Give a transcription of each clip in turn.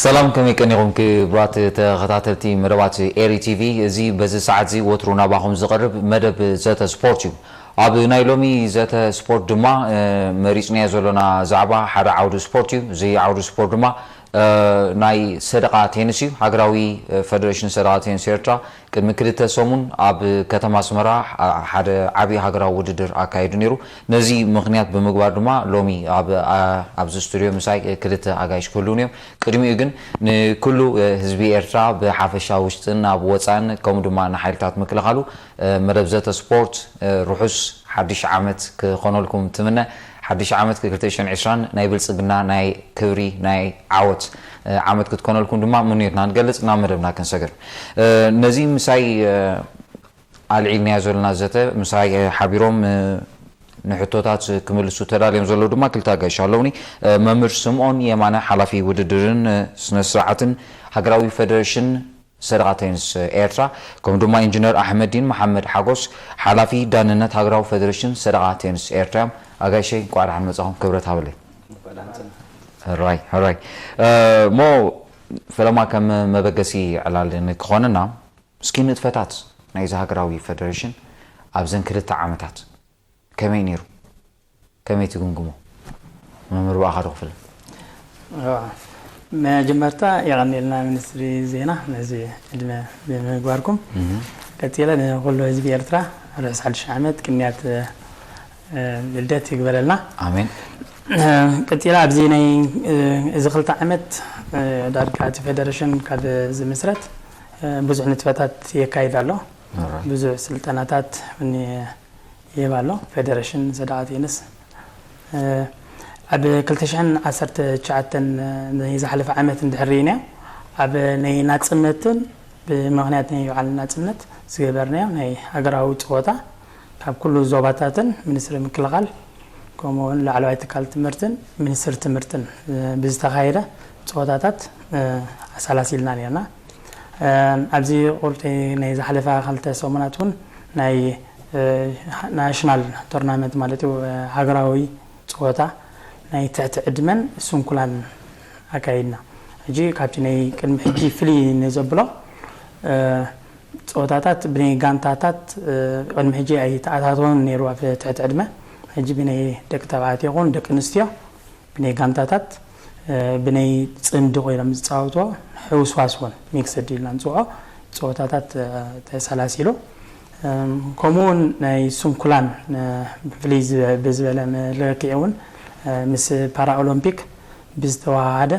ሰላም፣ ከመይ ቀኒኹም ክቡራት ተኸታተልቲ መደባት ኤሪ ቲቪ? እዚ በዚ ሰዓት እዚ ወትሩ ናባኹም ዝቐርብ መደብ ዘተ ስፖርት እዩ። ኣብ ናይ ሎሚ ዘተ ስፖርት ድማ፣ እ፣ መሪጽናዮ ዘሎና ዛዕባ ሓደ ዓውዲ ስፖርት እዩ። እዚ ዓውዲ ስፖርት ድማ፣ እ፣ ናይ ሰደቓ ቴኒስ እዩ። ሃገራዊ፣ እ፣ ፈደሬሽን ሰደቓ ቴኒስ ኤርትራ ቅድሚ ክልተ ሰሙን ኣብ ከተማ ኣስመራ ኣ-፣ ሓደ ዓቢ ሃገራዊ ውድድር ኣካይዱ ነይሩ። ነዚ ምኽንያት ብምግባር ድማ ሎሚ ኣብ፣ ኣ-፣ ኣብዚ ስቱድዮ ምሳይ ክልተ ኣጋይሽ ክህልዉኒ እዮም። ቅድሚኡ ግን ንኩሉ፣ እ፣ ህዝቢ ኤርትራ ብሓፈሻ ውሽጥን ኣብ ወጻእን ከምኡ ድማ ንሓይልታት ምክልኻሉ፣ እ፣ መደብ ዘተ ስፖርት፣ እ፣ ርሑስ ሓድሽ ዓመት ክኾነልኩም ትምነ። ሓድሽ ዓመት ክልተ ሽሕን ዕስራን ናይ ብልጽግና፣ ናይ ክብሪ፣ ናይ ዓወት፣ እ፣ ዓመት ክትኮነልኩም ድማ ምንዮትና ንገልጽ። ናብ መደብና ክንሰግር። እ፣ ነዚ ምሳይ፣ እ፣ ኣልዒልናዮ ዘለና ዘተ ምሳይ፣ እ፣ ሓቢሮም፣ እ፣ ንሕቶታት ክምልሱ ተዳልዮም ዘለዉ ድማ ክልተ ኣጋይሽ ኣለዉኒ። እ፣ መምህር ስምኦን የማነ፣ ሓላፊ ውድድርን፣ እ፣ ስነ ስርዓትን ሃገራዊ ፈደሬሽን ሰደቓ ቴኒስ ኤርትራ፣ ከምኡ ድማ ኢንጂነር ኣሕመዲን መሓመድ ሓጎስ፣ ሓላፊ ዳንነት ሃገራዊ ፈደሬሽን ሰደቓ ቴኒስ ኤርትራ እዮም። ኣጋይሸይ፣ እንቋዕ ደሓን መጻኹም፣ ክብረት ሃበለይ። ሕራይ፣ ሕራይ። እ፣ እሞ ፈለማ ከም መበገሲ ዕላል ንክኾነና፣ እስኪ ንጥፈታት ናይዚ ሃገራዊ ፈደሬሽን ኣብዘን ክልተ ዓመታት ከመይ ነይሩ? ከመይ ትግምግሞ? መምህር ብኣኻ ዶ ክፍለ? ኣዎ። መጀመርታ የቐንየልና ሚኒስትሪ ዜና ነዚ ዕድመ ብምግባርኩም። እህ። ቀጺለ ንኹሉ ህዝቢ ኤርትራ ርሑስ ሓድሽ ዓመት ቅንያት፣ እ፣ ልደት ይግበረልና። ኣሜን። እ፣ ቀጺለ ኣብዚ ናይ፣ እ፣ እዚ ክልተ ዓመት፣ እ፣ ዳርጋ እቲ ፌደሬሽን ካብ ዝምስረት፣ እ፣ ብዙሕ ንጥፈታት የካይድ ኣሎ። ኣራ። ብዙሕ ስልጠናታት እውን ይህብ ኣሎ። ፌደሬሽን ሰደቓ ቴንስ፣ እ፣ ኣብ ክልተ ሽሕን ዓሰርተ ትሽዓተን፣ እ፣ ናይ ዝሓለፈ ዓመት እንድሕር ርኢናዮ፣ ኣብ ናይ ናጽነትን ብምኽንያት ናይ በዓል ናጽነት ዝገበርናዮ ናይ ሃገራዊ ጸወታ ካብ ኩሉ ዞባታትን ሚኒስትሪ ምክልኻል ከምኡ እውን ላዕለዋይ ትካል ትምህርትን ሚኒስትሪ ትምህርትን፣ እ፣ ብዝተኻየደ ጸወታታት፣ እ፣ ኣሰላሲልና ነርና። እ፣ ኣብዚ ቁርጢ ናይ ዝሓለፋ ክልተ ሰሙናት እውን ናይ፣ እ፣ ናሽናል ቶርናመንት ማለት እዩ፣ እ፣ ሃገራዊ ጸወታ ናይ ትሕቲ ዕድመን ስንኩላን ኣካይድና። ሕጂ ካብቲ ናይ ቅድሚ ሕጂ ፍልይ ንዘብሎ፣ እ፣ ጸወታታት ብናይ ጋንታታት፣ እ፣ ቅድሚ ሕጂ ኣይተኣታተወን ነይሩ ኣብ ትሕቲ ዕድመ። ሕጂ ብናይ ደቂ ተባዕትዮ ይኹን ደቂ ኣንስትዮ ብናይ ጋንታታት፣ እ፣ ብናይ ጽምዲ ኮይኖም ዝጻወትዎ ሕውስዋስ እውን ሚክስድ ኢልና ንጽውዖ ጸወታታት፣ እ፣ ተሰላሲሉ። እም፣ ከምኡ እውን ናይ ስንኩላን፣ እ፣ ብፍልይ ዝ-፣ ብዝበለ መለክዒ እውን፣ እ፣ ምስ ፓራኦሎምፒክ ብዝተዋሃሃደ፣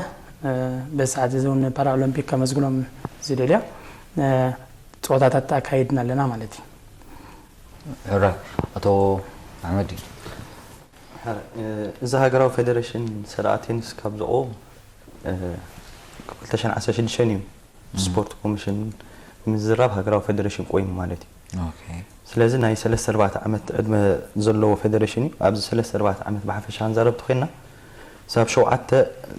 እ፣ በዚ ሰዓት እዚ እውን ፓራኦሎምፒክ ከመስግኖም ዝደልዮ፣ እ፣ ጸወታታት ኣካይድና ኣለና ማለት እዩ። ሕራይ፣ ኣቶ ኣሕመድ። ሕራይ፣ እ፣ እዚ ሃገራዊ ፌደሬሽን ሰደቓ ቴኒስ ካብ ዝቖም፣ እ፣ ካብ ክልተ ሽሕን ዓሰርተ ሽዱሽተን እዩ። እም። ስፖርት ኮሚሽን ምዝራብ ሃገራዊ ፌደሬሽን ቆይሙ ማለት እዩ። ኦኬ። ስለዚ ናይ ሰለስተ ኣርባዕተ ዓመት ዕድመ ዘለዎ ፌደሬሽን እዩ። ኣብዚ ሰለስተ ኣርባዕተ ዓመት ብሓፈሻ ክንዛረብ ተኾይንና፣ ክሳብ ሸውዓተ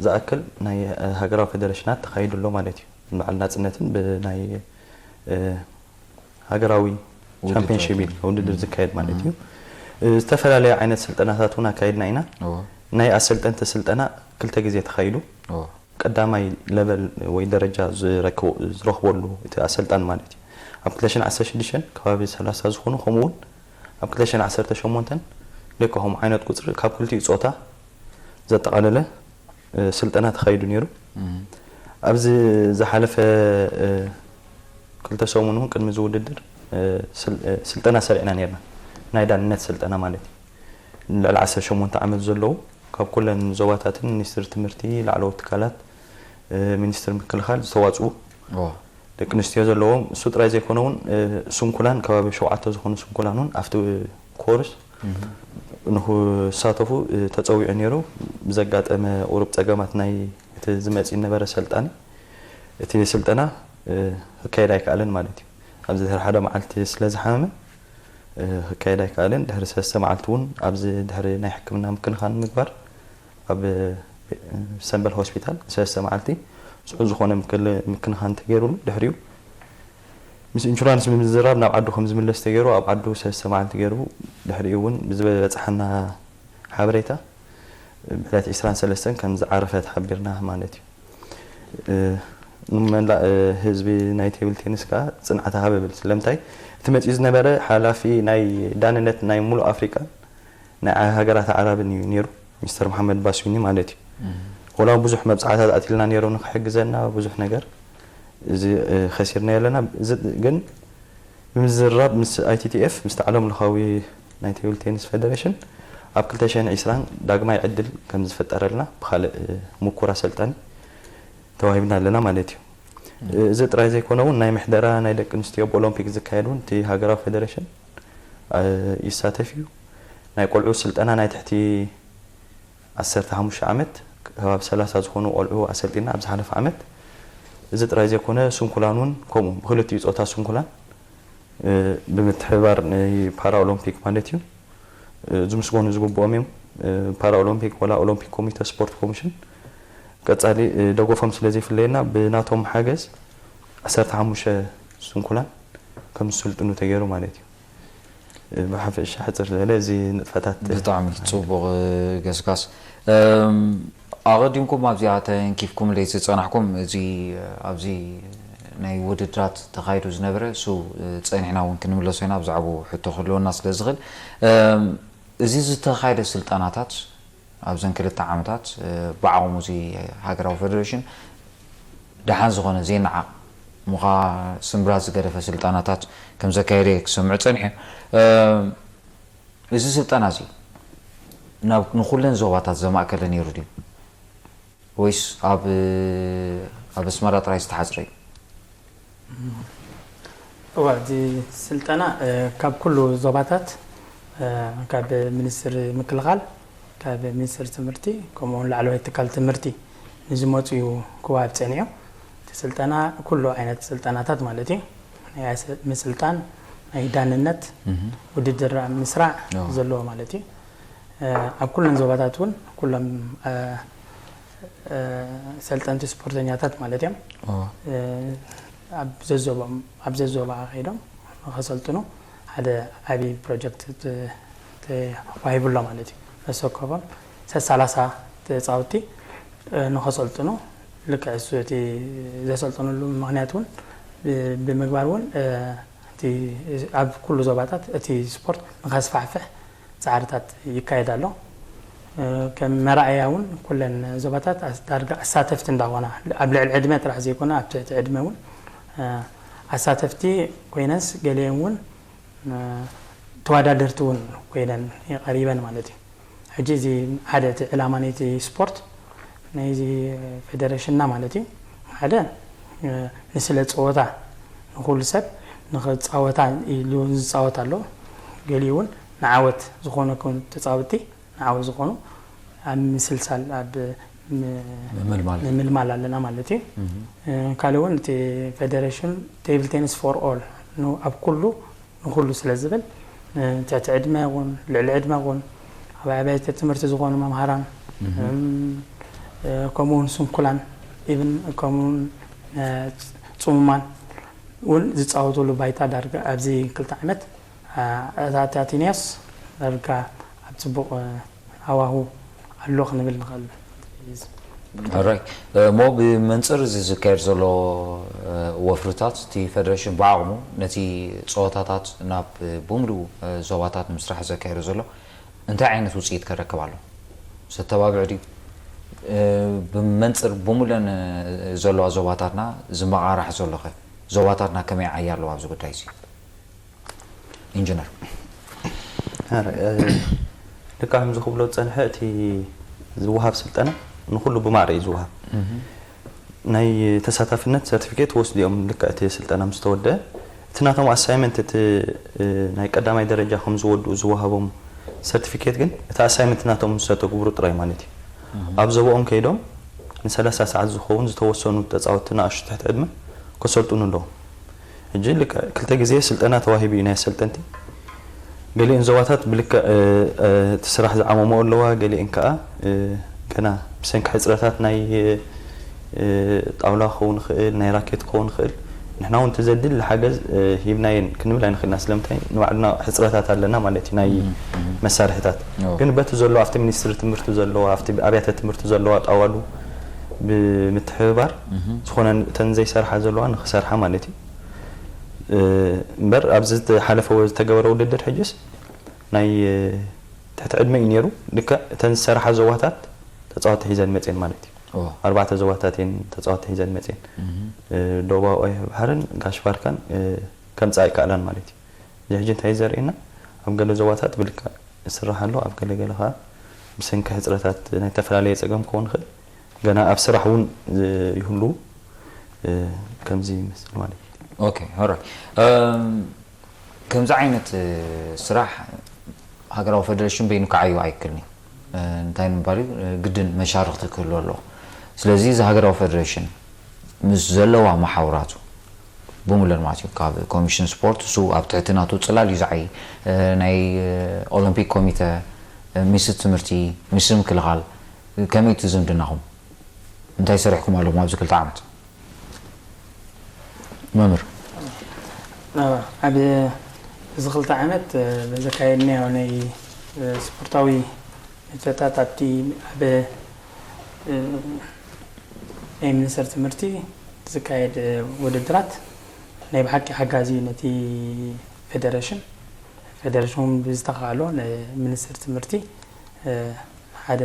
ዝኣክል ናይ፣ እ፣ ሃገራዊ ፌደሬሽናት ተኻይዱ ኣሎ ማለት እዩ። በዓል ናጽነትን ብናይ፣ እ፣ ሃገራዊ ውድድር ቻምፒዮንሺፕ እዩ፣ ውድድር እም። ዝካየድ ማለት እም። እዩ። እ፣ ዝተፈላለዩ ዓይነት ስልጠናታት እውን ኣካይድና ኢና። እዎ። ናይ ኣሰልጠንቲ ስልጠና ክልተ ግዜ ተኻይዱ። እዎ። ቀዳማይ ለቨል ወይ ደረጃ ዝረክቡ-፣ ዝረኽበሉ እቲ ኣሰልጣን ማለት እዩ። ኣብ ክልተ ሽሕን ዓሰርተ ሽዱሽተን ከባቢ ሰላሳ ዝኾኑ፣ ከምኡ እውን ኣብ ክልተ ሽሕን ዓሰርተ ሸሞንተን ልክዕ ከምኡ ዓይነት ቁጽሪ ካብ ክልቲኡ ጾታ ዘጠቓለለ፣ እ፣ ስልጠና ተኻይዱ ነይሩ። እም። ኣብዚ ዝሓለፈ፣ እ፣ ክልተ ሰሙን እውን ቅድሚ እዚ ውድድር፣ እ፣ ስል-፣ እ፣ ስልጠና ሰሪዕና ነይርና። ናይ ዳንነት ስልጠና ማለት እዩ። ልዕሊ ዓሰርተ ሸሞንተ ዓመት ዘለዉ ካብ ኩለን ዞባታትን ሚኒስትሪ ትምህርቲ፣ ላዕለዎት ትካላት፣ እ፣ ሚኒስትሪ ምክልኻል ዝተዋፅኡ ዋ። ደቂ ኣንስትዮ ዘለዎም፣ እሱ ጥራይ ዘይኮነ እውን፣ እ፣ ስንኩላን፣ ከባቢ ሸውዓተ ዝኾኑ ስንኩላን እውን ኣብቲ ኮርስ እህ። ንክሳተፉ፣ እ፣ ተፀዊዑ ነይሩ። ብዘጋጠመ ቁሩብ ፀገማት ናይ እቲ ዝመፅእ ነበረ ሰልጣኒ፣ እቲ ስልጠና፣ እ፣ ክካየድ ኣይከኣለን ማለት እዩ። ኣብዚ ድሕሪ ሓደ መዓልቲ ስለ ዝሓመመ፣ እ፣ ክካየድ ኣይከኣለን። ድሕሪ ሰለስተ መዓልቲ እውን ኣብዚ ድሕሪ ናይ ሕክምና ምክንኻን ምግባር ኣብ፣ እ፣ ሰምበል ሆስፒታል ሰለስተ መዓልቲ ጽዑ ዝኾነ ምክል-፣ ምክንኻን ተገይሩሉ፣ ድሕሪኡ ምስ ኢንሹራንስ ብምዝራብ ናብ ዓዱ ከም ዝምለስ ተገይሩ፣ ኣብ ዓዱ ሰለስተ መዓልቲ ገይሩ፣ ድሕሪኡ እውን ብዝበጻሓና ሓበሬታ ብዕለት ዕስራን ሰለስተን ከም ዝዓረፈ ተሓቢርና ማለት እዩ። ንመላእ ህዝቢ ናይ ቴብል ቴኒስ ከዓ ፅንዓት ሃበብል። ስለምንታይ እቲ መፂኡ ዝነበረ ሓላፊ ናይ ዳንነት ናይ ሙሉእ ኣፍሪቃ ናይ ሃገራት ዓረብን እዩ ነይሩ፣ ሚስተር መሓመድ ባስዩኒ ማለት እዩ። ወላ ብዙሕ መብፃዕታት ኣትልና ነይሩ ንክሕግዘና ብዙሕ ነገር፣ እዚ ከሲርና የለና። ግን ብምዝራብ ምስ ኣይቲቲኤፍ ምስቲ ዓለም ለኻዊ ናይ ቴብል ቴኒስ ፌደሬሽን ኣብ ክልተ ሽሕን ዕስራን ዳግማይ ዕድል ከም ዝፈጠረልና ብካልእ ምኩር ኣሰልጣኒ ተዋሂብና ኣለና ማለት እዩ። እዚ ጥራይ ዘይኮነ እውን ናይ ምሕደራ ናይ ደቂ ኣንስትዮ ብኦሎምፒክ ዝካየድ እውን እቲ ሃገራዊ ፌደሬሽን ይሳተፍ እዩ። ናይ ቆልዑ ስልጠና ናይ ትሕቲ ዓሰርተ ሓሙሽተ ዓመት ከባቢ ሰላሳ ዝኾኑ ቆልዑ ኣሰልጢና ኣብ ዝሓለፈ ዓመት። እዚ ጥራይ ዘይኮነ ስንኩላን እውን ከምኡ ብክልቲኡ ፆታ ስንኩላን ብምትሕብባር ናይ ፓራኦሎምፒክ ማለት እዩ ዝምስገኑ ዝግብኦም እዮም። ፓራኦሎምፒክ ወላ ኦሎምፒክ ኮሚተ ስፖርት ኮሚሽን ቀፃሊ ደገፎም ስለ ዘይፍለየና ብናቶም ሓገዝ ዓሰርተ ሓሙሽተ ስንኩላን ከም ዝስልጥኑ ተገይሩ ማለት እዩ። ብሓፈሻ ሕፅር ዝበለ እዚ ንጥፈታት ብጣዕሚ ፅቡቕ ገስጋስ። ኣቐዲምኩም ኣብዚኣ ተንኪፍኩም ለይ ዝፀናሕኩም እዚ ኣብዚ ናይ ውድድራት ተኻይዱ ዝነበረ እሱ ፀኒሕና እውን ክንምለሶ ኢና ብዛዕባኡ ሕቶ ክህልወና ስለ ዝኽእል። እዚ ዝተኻየደ ስልጠናታት ኣብዘን ክልተ ዓመታት ብዓቕሙ እዚ ሃገራዊ ፌደሬሽን ደሓን ዝኾነ ዘይነዓቕ ምዃ ስምብራት ዝገደፈ ስልጠናታት ከም ዘካየደ ክሰምዑ ፀኒሐ። እዚ ስልጠና እዚ ናብ ንኩለን ዞባታት ዘማእከለ ነይሩ ድዩ ወይስ ኣብ ኣብ ኣስመራ ጥራይ ዝተሓፅረ እዩ? እዋ፣ እዚ ስልጠና ካብ ኩሉ ዞባታት ካብ ሚኒስትሪ ምክልኻል፣ ካብ ሚኒስትሪ ትምህርቲ ከምኡ እውን ላዕለዋይ ትካል ትምህርቲ ንዝመፁ እዩ ክወሃብ ፀኒሑ። እቲ ስልጠና ኩሉ ዓይነት ስልጠናታት ማለት እዩ። ናይ ምስልጣን፣ ናይ ዳንነት፣ ውድድር ኣብ ምስራዕ ዘለዎ ማለት እዩ። ኣብ ኩለን ዞባታት እውን ኩሎም ሰልጠንቲ ስፖርተኛታት ማለት እዮም ኣብ ዘዞቦም ኣብ ዘዞባ ከይዶም ንኸሰልጥኑ ሓደ ዓብዪ ፕሮጀክት ተዋሂቡሎ ማለት እዩ። መሰኮቦም ሰላሳ ተፃወቲ ንኸሰልጥኑ ልክዕ እሱ እቲ ዘሰልጥኑሉ ምክንያት እውን ብምግባር እውን ኣብ ኩሉ ዞባታት እቲ ስፖርት ንኸስፋሕፍሕ ፃዕርታት ይካየድ ኣሎ። ከም መራእያ እውን ኩለን ዞባታት ዳርጋ ኣሳተፍቲ እንዳኾና ኣብ ልዕሊ ዕድመ ጥራሕ ዘይኮነ ኣብ ትሕቲ ዕድመ እውን ኣሳተፍቲ ኮይነንስ ገሊአን እውን ተወዳደርቲ እውን ኮይነን ቀሪበን ማለት እዩ። ሕጂ እዚ ሓደ እቲ ዕላማ ናይቲ ስፖርት ናይዚ ፌደሬሽንና ማለት እዩ ሓደ ንስለ ፀወታ ንኩሉ ሰብ ንክፃወታ ኢሉ ዝፃወት ኣሎ። ገሊኡ እውን ንዓወት ዝኾነ ተፃወቲ ንዓወት ዝኾኑ ኣብ ምስልሳል ኣብ ምምልማል ኣለና ማለት እዩ። ካልእ እውን እቲ ፌደሬሽን ቴብል ቴኒስ ፎር ኦል ኣብ ኩሉ ንኩሉ ስለ ዝብል ትሕቲ ዕድመ ይኹን ልዕሊ ዕድመ ይኹን ኣብ ኣብያተ ትምህርቲ ዝኾኑ መምሃራን ከምኡውን ስንኩላን ኢብን ከምኡውን ፅሙማን እውን ዝፃወቱሉ ባይታ ዳርጋ ኣብዚ ክልተ ዓመት ኣታቲኒያስ ዳርጋ ኣብ ፅቡቕ ሃዋሁ ኣሎ ክንብል ንኽእል። ሕራይ እሞ ብመንፅር እዚ ዝካየድ ዘሎ ወፍርታት እቲ ፌደሬሽን ብዓቕሙ ነቲ ፀወታታት ናብ ብምሉእ ዞባታት ንምስራሕ ዘካየዶ ዘሎ እንታይ ዓይነት ውፅኢት ከረክብ ኣሎ? ዘተባብዕ ድዩ? ብመንፅር ብምሉእን ዘለዋ ዞባታትና ዝመቓራሕ ዘሎ ኸ ዞባታትና ከመይ ዓያ ኣለዋ ኣብዚ ጉዳይ እዚ? ኢንጂነር ልካ ከምዚ ክብሎ ዝፀንሐ እቲ ዝወሃብ ስልጠና ንኩሉ ብማዕረ እዩ ዝወሃብ። ናይ ተሳታፍነት ሰርቲፊኬት ወስዱ እዮም ልካ እቲ ስልጠና ምስ ተወደአ እቲ ናቶም ኣሳይመንት እቲ ናይ ቀዳማይ ደረጃ ከም ዝወድኡ ዝወሃቦም ሰርቲፊኬት ግን እቲ ኣሳይመንት ናቶም ምስ ዘተግብሩ ጥራይ ማለት እዩ። ኣብ ዞባኦም ከይዶም ንሰላሳ ሰዓት ዝኸውን ዝተወሰኑ ተፃወትቲ ንኣሽቱ ትሕቲ ዕድመ ከሰልጥኑ ኣለዎም። ሕጂ ልክዕ ክልተ ግዜ ስልጠና ተዋሂቡ እዩ ናይ ኣሰልጠንቲ። ገሊአን ዞባታት ብልክዕ እቲ ስራሕ ዝዓመመኦ ኣለዋ፣ ገሊአን ከዓ ገና ብሰንኪ ሕፅረታት ናይ ጣውላ ክኸውን ይኽእል፣ ናይ ራኬት ክኸውን ይኽእል። ንሕና እውን እቲ ዘድሊ ሓገዝ ሂብናየን ክንብል ኣይንኽእልና፣ ስለምንታይ ንባዕልና ሕፅረታት ኣለና ማለት እዩ ናይ መሳርሕታት። ግን በቲ ዘሎ ኣብቲ ሚኒስትሪ ትምህርቲ ዘለዋ ኣብቲ ኣብያተ ትምህርቲ ዘለዋ ጣዋሉ ብምትሕብባር ዝኾነ እተን ዘይሰርሓ ዘለዋ ንክሰርሓ ማለት እዩ። እምበር ኣብዚ ዝተሓለፈ ዝተገበረ ውድድር ሕጅስ ናይ ትሕቲ ዕድመ እዩ ነይሩ። ልክዕ እተን ዝሰርሓ ዞባታት ተፃወቲ ሒዘን መፅን ማለት እዩ። ኣርባዕተ ዞባታት እየን ተፃወቲ ሒዘን መፅን። ደቡባዊ ባሕርን ጋሽ ባርካን ከምፃ ኣይከኣላን ማለት እዩ። እዚ ሕጂ እንታይ ዘርእየና፣ ኣብ ገለ ዞባታት ብልክዕ ይስራሕ ኣሎ፣ ኣብ ገለ ገለ ከዓ ብሰንኪ ሕፅረታት ናይ ዝተፈላለየ ፀገም ክኸውን ይኽእል፣ ገና ኣብ ስራሕ እውን ይህሉ። ከምዚ ይመስል ማለት እዩ። ኦኬ ኦራይት። ከምዚ ዓይነት ስራሕ ሃገራዊ ፌደሬሽን በይኑ ክዓዩ ኣይክልኒ። እንታይ ንምባል እዩ፣ ግድን መሻርክቲ ክህሉ ኣለዎ። ስለዚ እዚ ሃገራዊ ፌደሬሽን ምስ ዘለዋ መሓውራቱ ብሙለን ማለት እዩ፣ ካብ ኮሚሽን ስፖርት እሱ ኣብ ትሕቲ ናቱ ፅላል እዩ ዝዓይ፣ ናይ ኦሎምፒክ ኮሚተ፣ ሚኒስትሪ ትምህርቲ፣ ሚኒስትሪ ምክልኻል፣ ከመይ እቲ ዝምድናኹም እንታይ ሰሪሕኩም ኣለኹም ኣብዚ ክልተ ዓመት? መምህር ኣብ እዚ ክልተ ዓመት ዘካየድናዮ ናይ ስፖርታዊ ንጥፈታት ኣብቲ ኣብ ናይ ሚኒስተር ትምህርቲ ዝካየድ ውድድራት ናይ ብሓቂ ሓጋዚ እዩ ነቲ ፌደሬሽን። ፌደሬሽን እውን ብዝተኻእሎ ንሚኒስተር ትምህርቲ ሓደ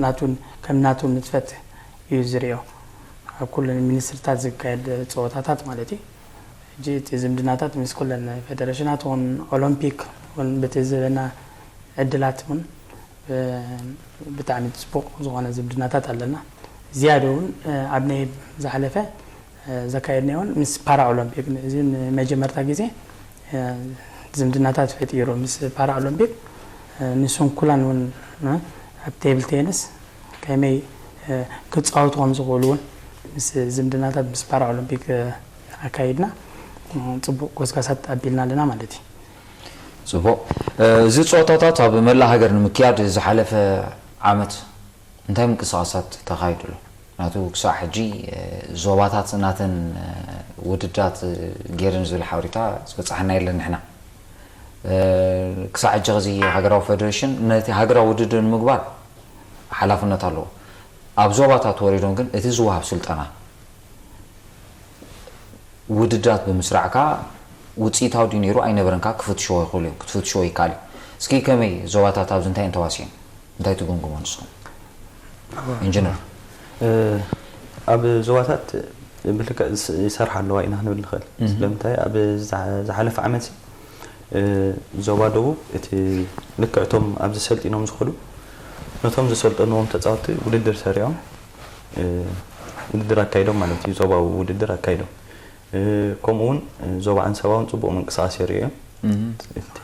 ናቱ ከም ናቱ ንጥፈት እዩ ዝሪኦ ኣብ ኩለን ሚኒስትሪታት ዝካየድ ፀወታታት ማለት እዩ። ሕጂ እቲ ዝምድናታት ምስ ኩለን ፌደሬሽናት እውን ኦሎምፒክ እውን በቲ ዝህበና ዕድላት እውን ብጣዕሚ ፅቡቕ ዝኾነ ዝምድናታት ኣለና። ዝያዳ እውን ኣብ ናይ ዝሓለፈ ዘካየድናዮ እውን ምስ ፓራ ኦሎምፒክ እዚ ንመጀመርታ ግዜ ዝምድናታት ፈጢሩ ምስ ፓራ ኦሎምፒክ ንስንኩላን እውን ኣብ ቴብል ቴንስ ከመይ ክፃወቱ ከም ዝኽእሉ እውን ምስ ዝምድናታት ምስ ፓራ ኦሎምፒክ ኣካይድና ፅቡቕ ጎስጋሳት ኣቢልና ኣለና ማለት እዩ። ፅቡቕ። እዚ ፀወታታት ኣብ መላእ ሃገር ንምክያድ ዝሓለፈ ዓመት እንታይ ምንቅስቃሳት ተኻይዱ ኣሎ? ምክንያቱ ክሳዕ ሕጂ ዞባታት ናተን ውድድራት ገይረን ዝብል ሓበሬታ ዝበፅሓና የለን። ንሕና ክሳዕ ሕጂ ኸዚ ሃገራዊ ፌደሬሽን ነቲ ሃገራዊ ውድድር ንምግባር ሓላፍነት ኣለዎ። ኣብ ዞባታት ወሪዶም ግን እቲ ዝወሃብ ስልጠና ውድድራት ብምስራዕካ ውፅኢታዊ ድዩ ነይሩ ኣይነበረን ካብ ክፍትሽዎ ይኽእሉ እዮም፣ ክትፍትሽዎ ይከኣል እዩ። እስኪ ከመይ ዞባታት ኣብዚ እንታይ እንተዋሲኦም እንታይ ትግምግሞ ንስኹም? ኢንጂነር ኣብ ዞባታት ብልክዕ ይሰርሓ ኣለዋ ኢና ክንብል ንኽእል። ስለምንታይ ኣብ ዝሓለፈ ዓመት ዞባ ደቡብ እቲ ልክዕ እቶም ኣብዚ ሰልጢኖም ዝኽእሉ ነቶም ዝሰልጠንዎም ተፃወቲ ውድድር ሰሪዖም ውድድር ኣካይዶም ማለት እዩ። ዞባዊ ውድድር ኣካይዶም። ከምኡ እውን ዞባ ዓንሰባ እውን ፅቡቕ ምንቅስቃስ የርእዩ እዮም። እቲ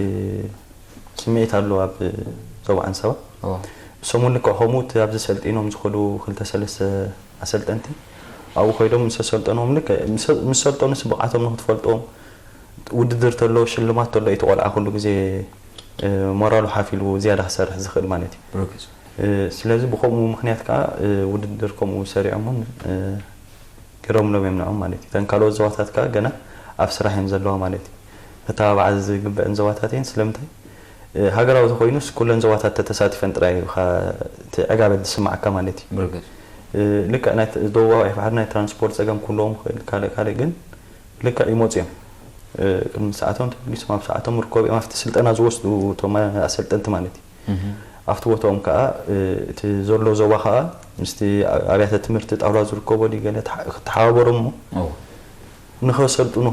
ስምዒት ኣሎ ኣብ ዞባ ዓንሰባ። እሶም እውን ልክዕ ከምኡ እቲ ኣብዚ ሰልጢኖም ዝኸዱ ክልተ ሰለስተ ኣሰልጠንቲ ኣብኡ ከይዶም ምስ ኣሰልጠንዎም ልክዕ ምስ ሰልጠኑስ ብቕዓቶም ንክትፈልጦም ውድድር ተሎ ሽልማት ተሎ እቲ ቆልዓ ኩሉ ግዜ ሞራሉ ሓፍ ኢሉ ዝያዳ ክሰርሕ ዝኽእል ማለት እዩ። ስለዚ ብከምኡ ምኽንያት ከዓ ውድድር ከምኡ ሰሪዖም እውን ገይሮምሎም እዮም ንዕኦም ማለት እዩ። እተን ካልኦት ዞባታት ከዓ ገና ኣብ ስራሕ እየን ዘለዋ ማለት እዩ። ክተባብዓ ዝግበአን ዞባታት እየን። ስለምንታይ ሃገራዊ ተኮይኑስ ኩለን ዞባታት ተተሳቲፈን ጥራይ እዩ እቲ ዕጋበት ዝስማዓካ ማለት እዩ። ልክዕ ናይ ደቡባዊ ባሕሪ ናይ ትራንስፖርት ፀገም ክህልዎም ይኽእል ካልእ ካልእ ግን ልክዕ ይመፁ እዮም። ቅድሚ ሰዓቶም ተበጊሶም ኣብ ሰዓቶም ይርከቡ እዮም ኣብቲ ስልጠና ዝወስዱ እቶም ኣሰልጠንቲ ማለት እዩ። ኣብቲ ቦታኦም ከዓ እቲ ዘሎ ዞባ ከዓ ምስቲ ኣብያተ ትምህርቲ ጣውላ ዝርከቦ ድዩ ገለ ክተሓባበሮም እሞ ንኸሰልጥኑ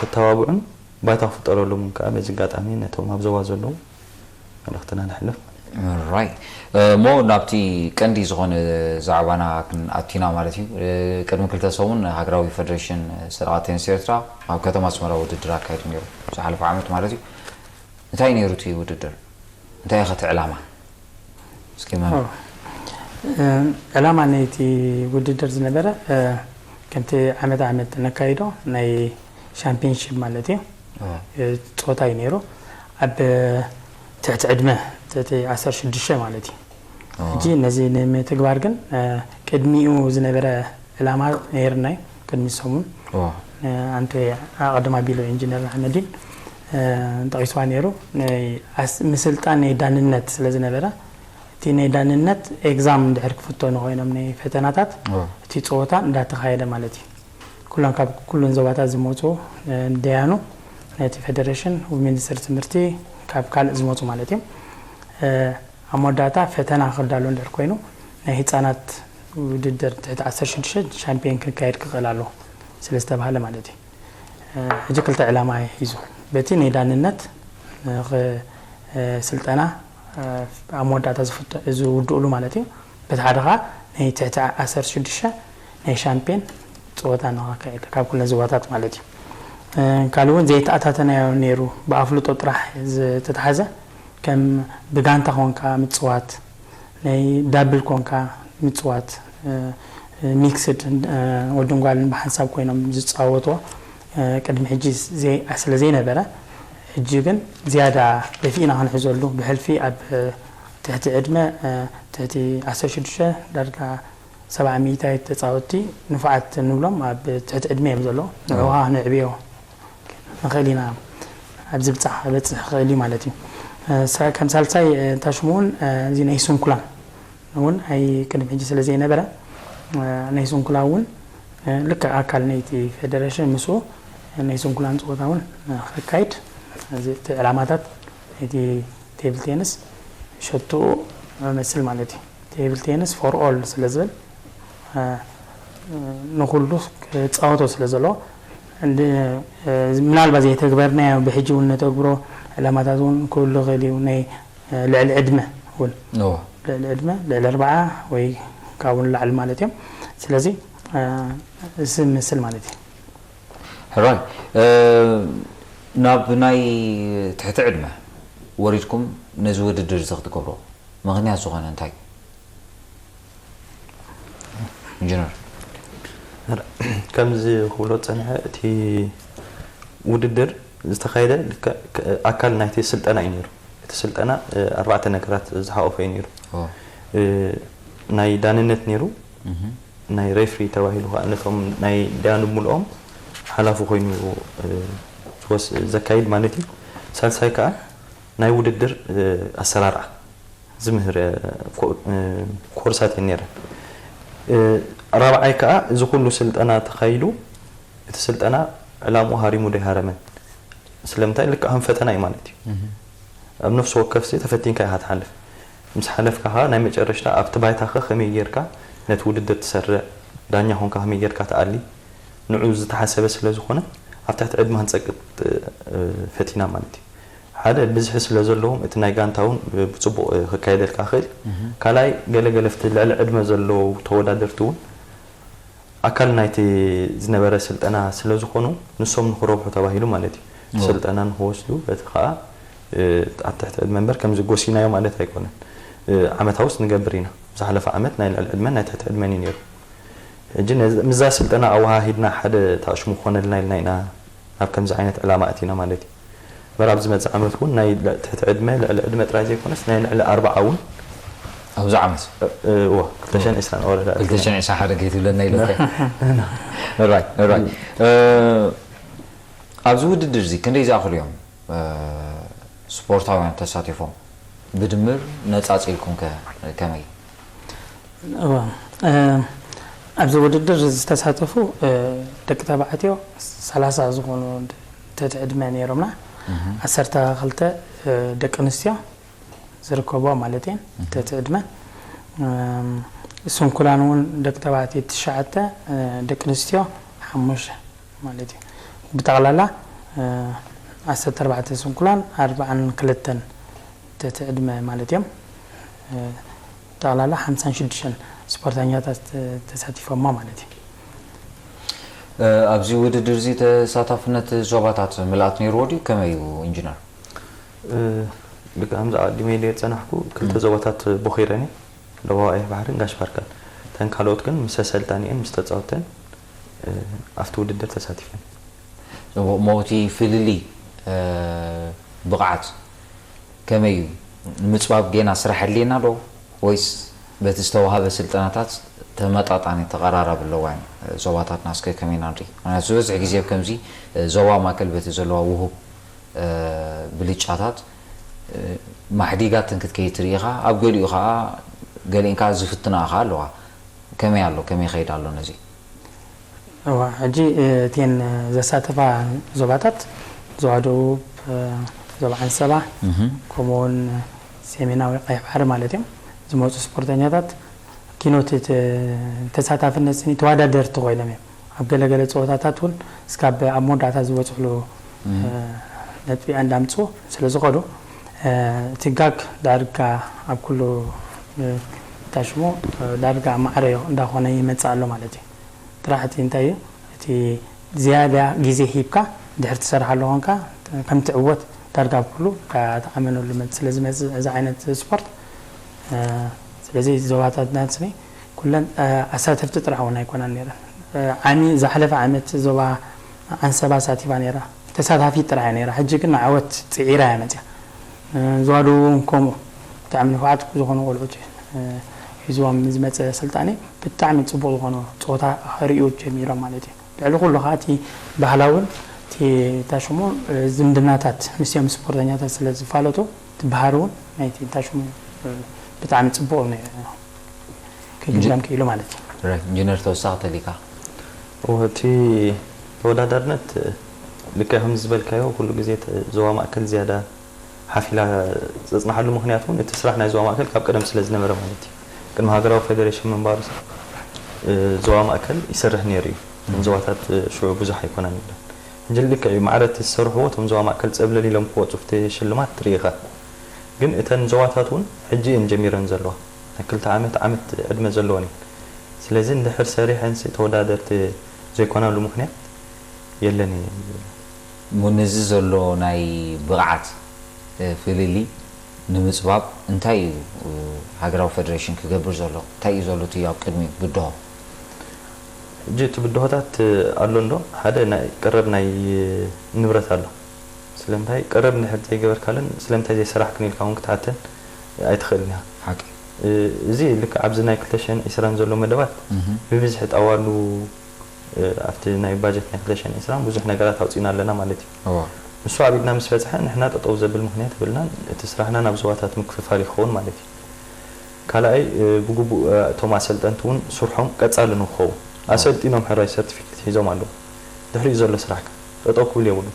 ክተባብዑን ባይታ ክፍጠረሎም እውን ከዓ በዚ ኣጋጣሚ ነቶም ኣብ ዞባ ዘለዉ መልእኽትና ነሕልፍ። ራይት እሞ ናብቲ ቀንዲ ዝኾነ ዛዕባና ክንኣቲና ማለት እዩ። ቅድሚ ክልተ ሰሙን ሃገራዊ ፌደሬሽን ሰደቓ ቴኒስ ኤርትራ ኣብ ከተማ ኣስመራ ውድድር ኣካይዱ ነይሩ። ዝሓለፈ ዓመት ማለት እዩ። እንታይ ነይሩ እቲ ውድድር? እንታይ ኢኸ እቲ ዕላማ? እስኪ መም ዕላማ ናይቲ ውድድር ዝነበረ ከምቲ ዓመት ዓመት ነካይዶ ናይ ሻምፒዮንሺፕ ማለት እዩ። ፆታ እዩ ነይሩ ኣብ ትሕቲ ዕድመ ትሕቲ ዓሰርተ ሽዱሽተ ማለት እዩ። ሕጂ ነዚ ንምትግባር ግን ቅድሚኡ ዝነበረ ዕላማ ነይርና እዩ። ቅድሚ ሰሙን ኣንተ ኣቐድም ኣቢሉ ኢንጂነር ኣሕመዲን ጠቒስዋ ነይሩ። ምስልጣን ናይ ዳንነት ስለ ዝነበረ እቲ ናይ ዳንነት ኤግዛም እንድሕር ክፍተኑ ኮይኖም ናይ ፈተናታት እቲ ፀወታ እንዳተኻየደ ማለት እዩ። ኩሎም ካብ ኩሉን ዞባታት ዝመፁ ደያኑ ነቲ ፌደሬሽን ሚኒስትሪ ትምህርቲ ካብ ካልእ ዝመፁ ማለት እዮም። ኣብ መወዳእታ ፈተና ክዳሎ እንድሕር ኮይኑ ናይ ህፃናት ውድድር ትሕቲ ዓሰርተ ሽዱሽተ ሻምፒዮን ክካየድ ክኽእል ኣለዎ ስለዝተባሃለ ማለት እዩ። ሕጂ ክልተ ዕላማ ሒዙ በቲ ናይ ዳንነት ስልጠና ኣብ መወዳእታ ዝውድእሉ ማለት እዩ። በቲ ሓደ ከዓ ናይ ትሕቲ ዓሰርተ ሽዱሽተ ናይ ሻምፒዮን ፀወታ ንካካየድ ካብ ኩለን ዞባታት ማለት እዩ። ካልእ እውን ዘይተኣታተናዮ ነይሩ ብኣፍልጦ ጥራሕ ዝተታሓዘ ከም ብጋንታ ኮንካ ምፅዋት ናይ ዳብል ኮንካ ምፅዋት ሚክስድ ወድን ጓልን ብሓንሳብ ኮይኖም ዝፃወትዎ ቅድሚ ሕጂ ስለ ዘይነበረ ሕጂ ግን ዝያዳ ደፊእና ክንሕዘሉ ብሕልፊ ኣብ ትሕቲ ዕድመ ትሕቲ ዓሰርተ ሽዱሽተ ዳርጋ ሰብዓ ሚእታዊት ተፃወትቲ ንፉዓት ንብሎም ኣብ ትሕቲ ዕድመ እዮም ዘለዉ ንዕኻ ንዕብዮ ንኽእል ኢና ኣብዚ ብፃሕ ክበፅሕ ክኽእል እዩ ማለት እዩ። ከም ሳልሳይ ታሽሙ እውን እዚ ናይ ስንኩላን እውን ኣይ ቅድሚ ሕጂ ስለ ዘይነበረ ናይ ስንኩላ እውን ልክዕ ኣካል ናይቲ ፌደሬሽን ምስኡ ናይ ስንኩላን ፀወታ እውን ከካይድ እቲ ዕላማታት ናይቲ ቴብል ቴንስ ሸትኡ መስል ማለት እዩ። ቴብል ቴንስ ፎር ኦል ስለ ዝብል ንኩሉ ክፃወቶ ስለ ዘለዎ ምናልባት ዘይተግበርናዮ ብሕጂ እውን ነተግብሮ ዕላማታት እውን ክህሉ ይኽእል እዩ ናይ ልዕሊ ዕድመ እውን ልዕሊ ዕድመ ልዕሊ ኣርባዓ ወይ ካብኡ ንላዕሊ ማለት እዮም። ስለዚ እዚ ምስል ማለት እዩ። ሕራይ ናብ ናይ ትሕቲ ዕድመ ወሪድኩም ነዚ ውድድር እዚ ክትገብሮ ምኽንያት ዝኾነ እንታይ ኢንጂነር? ከምዚ ክብሎ ዝፀንሐ እቲ ውድድር ዝተኻየደ ኣካል ናይቲ ስልጠና እዩ ነይሩ። እቲ ስልጠና ኣርባዕተ ነገራት ዝሓቆፈ እዩ ነይሩ። ናይ ዳንነት ነይሩ፣ ናይ ሬፍሪ ተባሂሉ ከዓ ነቶም ናይ ዳያኑ ብምልኦም ሓላፊ ኮይኑ ዘካይድ ማለት እዩ። ሳልሳይ ከዓ ናይ ውድድር ኣሰራርዓ ዝምህር ኮርሳት እየን ነይረን። ራብዓይ ከዓ እዚ ኩሉ ስልጠና ተኻይዱ እቲ ስልጠና ዕላምኡ ሃሪሙ ዶ ኣይሃረመን? ስለምንታይ ልክዕ ከም ፈተና እዩ ማለት እዩ። ኣብ ነፍሲ ወከፍ ተፈቲንካ ኢኻ ትሓልፍ። ምስ ሓለፍካ ከዓ ናይ መጨረሽታ ኣብቲ ባይታኸ ከመይ ጌርካ ነቲ ውድድር ትሰርዕ፣ ዳኛ ኾንካ ከመይ ጌርካ ትኣሊ፣ ንዑ ዝተሓሰበ ስለ ዝኾነ ኣብ ትሕቲ ዕድመ ክንጸቅጥ ፈቲና ማለት እዩ። ሓደ ብዝሒ ስለ ዘለዎም እቲ ናይ ጋንታ እውን ብፅቡቕ ክካየደልካ ክእል። ካልኣይ ገለገለ ፍቲ ልዕሊ ዕድመ ዘለዉ ተወዳደርቲ እውን ኣካል ናይቲ ዝነበረ ስልጠና ስለ ዝኾኑ ንሶም ንክረብሑ ተባሂሉ ማለት እዩ። ስልጠና ንክወስዱ በቲ ከዓ ኣብ ትሕቲ ዕድመ እምበር ከምዚ ጎሲናዮ ማለት ኣይኮነን። ዓመታውስ ንገብር ኢና። ዝሓለፈ ዓመት ናይ ልዕሊ ዕድመን ናይ ትሕቲ ዕድመን እዩ ነይሩ። ሕጂ ምዛ ስልጠና ኣወሃሂድና ሓደ ታሽሙ ክኾነልና ኢልና ኢና ናብ ከምዚ ዓይነት ዕላማ ኣቲና ማለት እዩ። በር ኣብ ዝመፅእ ዓመት እውን ናይ ትሕቲ ዕድመ ልዕሊ ዕድመ ጥራይ ዘይኮነስ ናይ ልዕሊ ኣርባዓ እውን ኣብዚ ዓመት እዎ ክልተ ሽሕን ዕስራን ወረዳ ክልተ ሽሕን ዕስራን ሓደ ከይትብለና ኢለካ። ራይት ራይት። ኣብዚ ውድድር እዚ ክንደይ ዝኣኽሉ እዮም ስፖርታውያን ተሳቲፎም? ብድምር ነፃፂልኩም ከ ከመይ? እወ፣ ኣብዚ ውድድር ዝተሳተፉ ደቂ ተባዕትዮ ሰላሳ ዝኾኑ ትሕቲ ዕድመ ነይሮምና። ዓሰርተ ክልተ ደቂ ኣንስትዮ ዝርከብኦ ማለት እየን ትሕቲ ዕድመ። ስንኩላን እውን ደቂ ተባዕትዮ ትሽዓተ ደቂ ኣንስትዮ ሓሙሽተ ማለት እዩ። ብጠቕላላ ዓሰርተ ኣርባዕተ ስንኩላን ኣርባዓን ክልተን ትሕቲ ዕድመ ማለት እዮም። ጠቕላላ ሓምሳን ሽዱሽተን ስፖርተኛታት ተሳቲፎማ ማለት እዩ። ኣብዚ ውድድር እዚ ተሳታፍነት ዞባታት ምልኣት ነይርዎ ድዩ? ከመይ እዩ ኢንጂነር? ልክዕ ከምዚ ኣቐዲመ ኢለ ዝጸናሕኩ ክልተ ዞባታት ቦኺረን እየ፣ ደቡባዊ ቀይሕ ባሕርን ጋሽ ባርካን። እተን ካልኦት ግን ምስ ኣሰልጣኒኤን ምስ ተጻወተን ኣብቲ ውድድር ተሳቲፈን። ጽቡቕ። እሞ እቲ ፍልልይ ብቕዓት ከመይ እዩ? ንምጽባብ ጌና ስራሕ ኣድልየና ዶ ወይስ በቲ ዝተዋህበ ስልጠናታት ተመጣጣኒ ተቐራራቢ ኣለዋ እየን ዞባታትና? እስከ ከመይ ኢና ንርኢ? ምክንያቱ ዝበዝሕ ግዜ ኣብ ከምዚ ዞባ ማእከል በቲ ዘለዋ ውሁብ ብልጫታት ማሕዲጋትን ክትከይድ ትርኢ ኢኻ። ኣብ ገሊኡ ኸዓ ገሊእን ከኣ ዝፍትና ኸዓ ኣለዋ። ከመይ ኣሎ? ከመይ ይኸይድ ኣሎ ነዚ? እዋ፣ ሕጂ እተን ዘሳተፋ ዞባታት ዞባ ደቡብ፣ ዞባ ዓንሰባ፣ ከምኡውን ሰሜናዊ ቀይሕ ባሕሪ ማለት እዮም። ዝመፁ ስፖርተኛታት ኪኖት ተሳታፍነት ስኒ ተወዳደርቲ ኮይኖም እዮም። ኣብ ገለገለ ፀወታታት እውን እስካብ ኣብ መወዳእታ ዝበፅሕሉ ነጥቢ እንዳምፅኡ ስለ ዝኸዱ፣ እቲ ጋግ ዳርጋ ኣብ ኩሉ እንታይ ሽሙ ዳርጋ ማዕረ እንዳኾነ ይመፅእ ኣሎ ማለት እዩ። ጥራሕ እቲ እንታይ እዩ እቲ ዝያዳ ግዜ ሂብካ ድሕር ትሰርሓሉ ኾንካ ከም ትዕወት ዳርጋ ኣብ ኩሉ ተኣመነሉ መት ስለ ዝመፅእ እዚ ዓይነት ስፖርት። ስለዚ ዞባታትና ስኒ ኩለን ኣሳተፍቲ ጥራሕ እውን ኣይኮናን ነይረን። ዓሚ ዝሓለፈ ዓመት ዞባ ኣንሰባ ሳቲፋ ነይራ፣ ተሳታፊት ጥራሕ እያ ነይራ። ሕጂ ግን ንዓወት ፅዒራ እያ መፅያ። ዞባ ደቡብ እውን ከምኡ ብጣዕሚ ንፉዓት ዝኾኑ ቆልዑት ሒዝዎም ዝመፀ ስልጣኔ ብጣዕሚ ፅቡቅ ዝኾነ ፀወታ ከርእዩ ጀሚሮም ማለት እዩ። ልዕሊ ኩሉ ከዓ እቲ ባህላውን እቲ ታሽሙ ዝምድናታት ምስኦም ስፖርተኛታት ስለ ዝፋለጡ እቲ ባህሪ እውን ናይቲ ታሽሙ ብጣዕሚ ፅቡቅ ክግደም ክኢሉ ማለት እዩ። ኢንጂነር ተወሳኺ ተሊካ እቲ ተወዳዳርነት ልክዕ ከም ዝበልካዮ ኩሉ ግዜ ዞባ ማእከል ዝያዳ ሓፊላ ዘፅናሓሉ ምክንያት እውን እቲ ስራሕ ናይ ዞባ ማእከል ካብ ቀደም ስለ ዝነበረ ማለት እዩ። ቅድሚ ሃገራዊ ፌደሬሽን ምንባሩ ዞባ ማእከል ይሰርሕ ነይሩ እዩ። ዞባታት ሽዑ ብዙሕ ኣይኮነን ይብለን። ሕጂ ልክዕ እዩ ማዕረ እቲ ዝሰርሕዎ እቶም ዞባ ማእከል ፀብለል ኢሎም ክወፁ ፍቲ ሽልማት ትርኢ ኢኻ። ግን እተን ዞባታት እውን ሕጂ እየን ጀሚረን ዘለዋ። ናይ ክልተ ዓመት ዓመት ዕድመ ዘለወን እየን። ስለዚ እንድሕር ሰሪሐንሲ ተወዳደርቲ ዘይኮናሉ ምክንያት የለን እዩ። እሞ ነዚ ዘሎ ናይ ብቕዓት ፍልልይ ንምፅባብ እንታይ እዩ ሃገራዊ ፌደሬሽን ክገብር ዘሎ? እንታይ እዩ ዘሎ እቲ ኣብ ቅድሚኡ ብድሆ? ሕጂ እቲ ብድሆታት ኣሎ እንዶ ሓደ ናይ ቀረብ ናይ ንብረት ኣሎ። ስለምንታይ ቀረብ እንድሕር ዘይገበርካለን ስለምንታይ ዘይሰራሕክን ኢልካ እውን ክትሓተን ኣይትኽእልን ኢኻ። ሓቂ እዚ ልክዕ ኣብዚ ናይ ክልተ ሽሕን ዕስራን ዘሎ መደባት ብብዝሒ ጣዋሉ ኣብቲ ናይ ባጀት ናይ ክልተ ሽሕን ዕስራን ብዙሕ ነገራት ኣውፂእና ኣለና ማለት እዩ። ንሱ ኣብ ኢድና ምስ በፅሐ ንሕና ጠጠው ዘብል ምክንያት የብልናን። እቲ ስራሕና ናብ ዞባታት ምክፍፋል ይኸውን ማለት እዩ። ካልኣይ ብግቡእ እቶም ኣሰልጠንቲ እውን ስርሖም ቀፃሊ ንክኸውን ኣሰልጢኖም ሕራይ ሰርቲፊኬት ሒዞም ኣለዉ። ድሕሪኡ ዘሎ ስራሕ ከ ጠጠው ክብል የብሉን።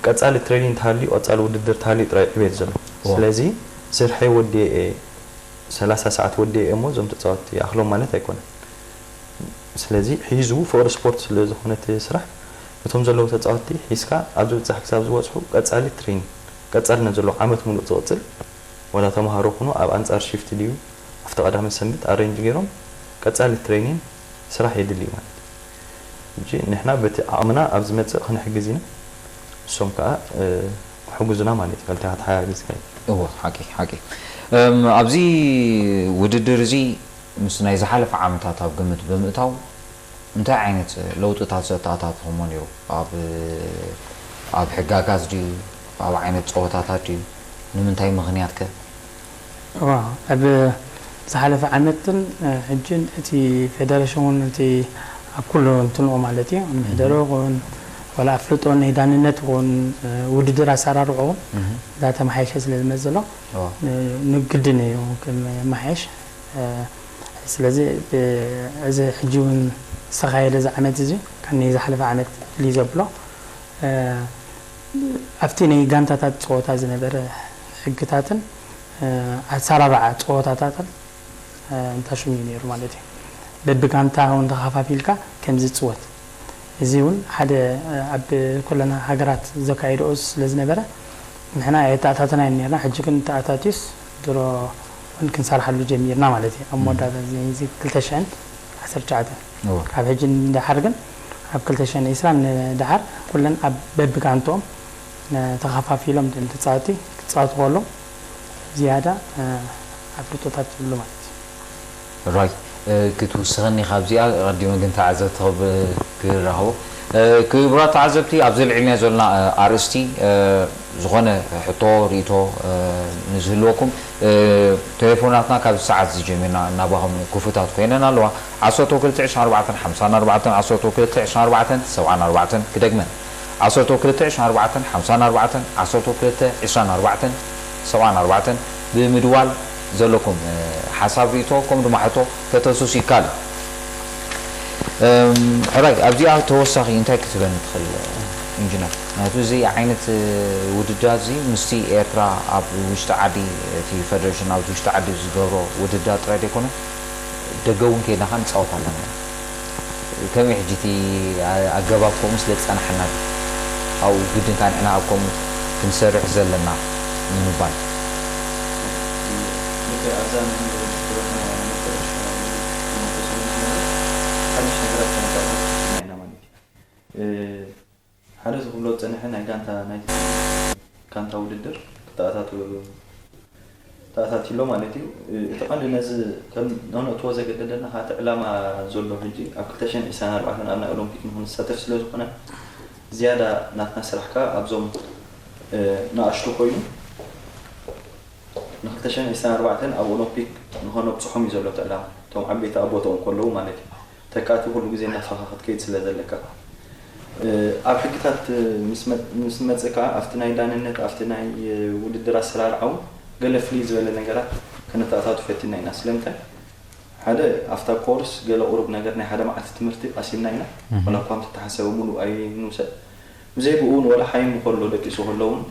ቀፃሊ ትሬኒንግ እንተሃልዩ ቀፃሊ ውድድር እንተሃልዩ ጥራይ ዕቤት ዘሎ። ስለዚ ስርሐይ ወዲኤ እየ ሰላሳ ሰዓት ወዲኤ እየ እሞ እዞም ተፃወትቲ ይኣኽሎም ማለት ኣይኮነን። ስለዚ ሒዙ ፍቕሪ ስፖርት ስለ ዝኾነ እቲ ስራሕ እቶም ዘለዉ ተፃወትቲ ሒዝካ ኣብ ዝብፃሕ ክሳብ ዝበፅሑ ቀፃሊ ትሬኒንግ ቀፃልነት ዘለዎ ዓመት ሙሉእ ዝቕፅል ዋላ ተምሃሮ ኩኑ ኣብ ኣንፃር ሽፍቲ ድዩ ኣብቲ ቀዳመ ሰንበት ኣሬንጅ ገይሮም ቀፃሊ ትሬኒንግ ስራሕ የድሊ እዩ ማለት እዩ። ሕጂ ንሕና በቲ ዓቕምና ኣብ ዝመፅእ ክንሕግዝ ኢና፣ ንሶም ከዓ ክሕግዙና ማለት እዩ። ክልተ ክትሓጋግዝ ይኽእል። እወ ሓቂ ሓቂ። እም፣ ኣብዚ ውድድር እዚ ምስ ናይ ዝሓለፈ ዓመታት ኣብ ግምት ብምእታው እንታይ ዓይነት ለውጥታት ዘተኣታተኹሞ ነይሩ? ኣብ ኣብ ሕጋጋት ድዩ? ኣብ ዓይነት ፀወታታት ድዩ? ንምንታይ ምኽንያት ከ? እዋ ኣብ ዝሓለፈ ዓመትን ሕጅን እቲ ፌደሬሽን እውን እቲ ኣብ ኩሉ እንትንኦ ማለት እዩ ምሕደሮ ይኹን ዋላ ኣፍልጦ ናይ ዳንነት ይኹን ውድድር ኣሰራርዖ እውን እንዳተመሓየሸ ስለ ዝመፅእ ዘሎ ንግድን እዩ ክመሓየሽ። ስለዚ እዚ ሕጂ እውን ዝተኻየደ እዚ ዓመት እዚ ካብ ናይ ዝሓለፈ ዓመት ፍልይ ዘብሎ ኣብቲ ናይ ጋንታታት ፀወታ ዝነበረ ሕግታትን ኣሰራርዓ ፀወታታትን እንታይ ሽሙ እዩ ነይሩ ማለት እዩ። በብጋንታ እውን ተኸፋፊልካ ከም ዝፅወት እዚ እውን ሓደ ኣብ ኩለና ሃገራት ዘካየድኦ ስለ ዝነበረ ንሕና ኣየተኣታተናይን ነርና። ሕጂ ግን ተኣታትዩስ ድሮ እውን ክንሰርሓሉ ጀሚርና ማለት እዩ። ኣብ መወዳእታ እዚ ክልተ ሽሕን ዓሰርተ ትሽዓተን ካብ ሕጂ ንደሓር ግን ኣብ ክልተ ሽሕን ዕስራን ንደሓር ኩለን ኣብ በብጋንትኦም ተኸፋፊሎም እቶም ተፃወቲ ክፃወቱ ከለዉ ዝያዳ ኣፍልጦታት ይብሉ ማለት እዩ። ራይ ክትውስኸኒ ካብዚኣ ቀዲመ ግን ተዓዘብቲ ክብ- ክራኸቦ ክቡራት ተዓዘብቲ ኣብዚ ልዕልና ዘለና ኣርእስቲ ዝኾነ ሕቶ ርእቶ ንዝህልወኩም ቴሌፎናትና ካብዚ ሰዓት እዚ ጀሚርና እናባኹም ክፉታት ኮይነን ኣለዋ። ዓሰርተ ክልተ ዕስራን ኣርባዕተን ሓምሳን ኣርባዕተን ዓሰርተ ክልተ ዕስራን ኣርባዕተን ሰብዓን ኣርባዕተን ክደግመን ዓሰርተ ክልተ ዕስራን ኣርባዕተን ሓምሳን ኣርባዕተን ዓሰርተ ክልተ ዕስራን ኣርባዕተን ሰብዓን ኣርባዕተን ብምድዋል ዘለኩም ሓሳብ፣ ርእይቶ፣ ከምኡ ድማ ሕቶ ከተስሱ ይከኣል እዩ። ሕራይ ኣብዚኣ ተወሳኺ እንታይ ክትበኒ ትኽእል? ኢንጂነር ናቱ እዚ ዓይነት ውድድራት እዚ ምስቲ ኤርትራ ኣብ ውሽጢ ዓዲ እቲ ፈደሬሽን ኣብ ውሽጢ ዓዲ ዝገብሮ ውድድራት ጥራይ ዘይኮነ ደገ እውን ከይድና ንፃወት ኣለና። ከመይ ሕጂ እቲ ኣገባብ ከምኡ ስለ ዝፀናሓና ኣብኡ ግድን ካንዕና ኣብ ከምኡ ክንሰርሕ ዘለና ንምባል። ሓደ ዝኽብሎ ዝጸንሐ ናይ ጋንታ ናይ ጋንታ ውድድር ክተኣታቱ ተኣታቲሎ ማለት እዩ። እቲ ቀንዲ ነዚ ነነእትዎ ዘገደደና እቲ ዕላማ ዘሎ ሕጂ ኣብ ክልተ ሽሕን ዕስራን ኣርባዕተን ኣብ ናይ ኦሎምፒክ ንክንሳተፍ ስለ ዝኾነ ዝያዳ ናትና ስራሕ ከኣ ኣብዞም ንኣሽቱ ኮይኑ ን ክልተ ሽሕን ዕስራን ኣርባዕተን ኣብ ኦሎምፒክ ንኸነብጽሖም እዩ ዘሎ እቲ ዕላማ። እቶም ዓበይቲ ኣብ ቦትኦም ከለዉ ማለት እዩ። ተካእቲ ኩሉ ግዜ እናሰኻ ክትከይድ ስለ ዘለካ። ኣብ ሕግታት ምስ መጽእ ከዓ ኣብቲ ናይ ዳንነት ኣብቲ ናይ ውድድር ኣሰራርዓ እውን ገለ ፍልይ ዝበለ ነገራት ከነተኣታቱ ፈቲና ኢና። ስለምንታይ? ሓደ ኣብታ ኮርስ ገለ ቁሩብ ነገር ናይ ሓደ መዓልቲ ትምህርቲ ቀሲምና ኢና። ዋላ እኳ ምተተሓሰበ ሙሉእ ኣይንውሰድ። ብዘይ ብኡ እውን ዋላ ሓይሙ ከሎ ደቂሱ ከሎ እውን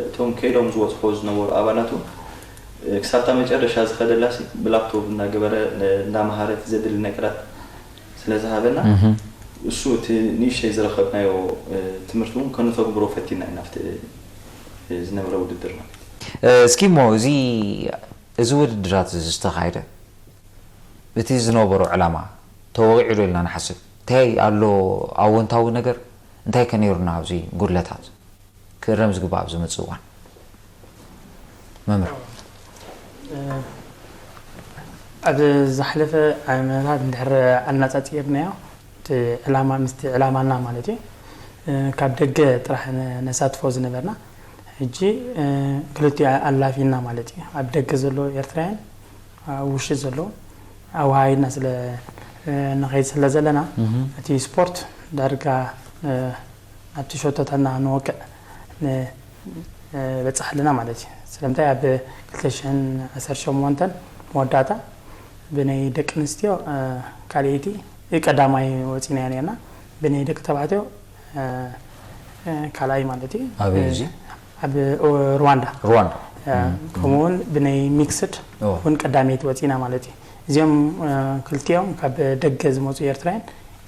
እቶም ከይዶም ዝወፅዎ ዝነበሩ ኣባላት እውን ክሳብታ መጨረሻ ዝኸደላሲ ብላፕቶፕ እናገበረ እናመሃረ እቲ ዘድሊ ነገራት ስለ ዝሃበና እሱ እቲ ንእሽተይ ዝረኸብናዮ ትምህርቲ እውን ከነተግብሮ ፈቲና ኢና ኣብቲ ዝነበረ ውድድር ማለት እዩ። እስኪ እሞ እዚ እዚ ውድድራት እዚ ዝተኻየደ እቲ ዝነበሮ ዕላማ ተወቒዑ ዶ ኢልና ንሓስብ? እንታይ ኣሎ ኣወንታዊ ነገር? እንታይ ከ ነይሩና ኣብዚ ጉድለታት ክእረም ዝግባእ ኣብ ዝመጽእ እዋን? መምህር ኣብ ዝሓለፈ ዓመታት እንድሕር ኣነጻጺርናዮ እቲ ዕላማ ምስቲ ዕላማና ማለት እዩ ካብ ደገ ጥራሕ ነሳትፎ ዝነበርና ሕጂ ክልቲኡ ኣላፊና ማለት እዩ ኣብ ደገ ዘሎ ኤርትራውያን ኣብ ውሽጢ ዘለዉ ኣወሃሂድና ስለ ንኸይድ ስለ ዘለና እቲ ስፖርት ዳርጋ ኣብቲ ሸቶታትና ንወቅዕ ንበፅሕ ኣለና ማለት እዩ። ስለምንታይ ኣብ ክልተ ሽሕን ዓሰርተ ሸሞንተን መወዳእታ ብናይ ደቂ ኣንስትዮ ካልኣይቲ ቀዳማይ ወፂና ነርና ብናይ ደቂ ተባዕትዮ ካልኣይ ማለት እዩ። ኣበይ እዚ? ኣብ ሩዋንዳ ሩዋንዳ ከምኡ እውን ብናይ ሚክስድ እውን ቀዳመይቲ ወፂና ማለት እዩ። እዚኦም ክልቲኦም ካብ ደገ ዝመፁ ኤርትራውያን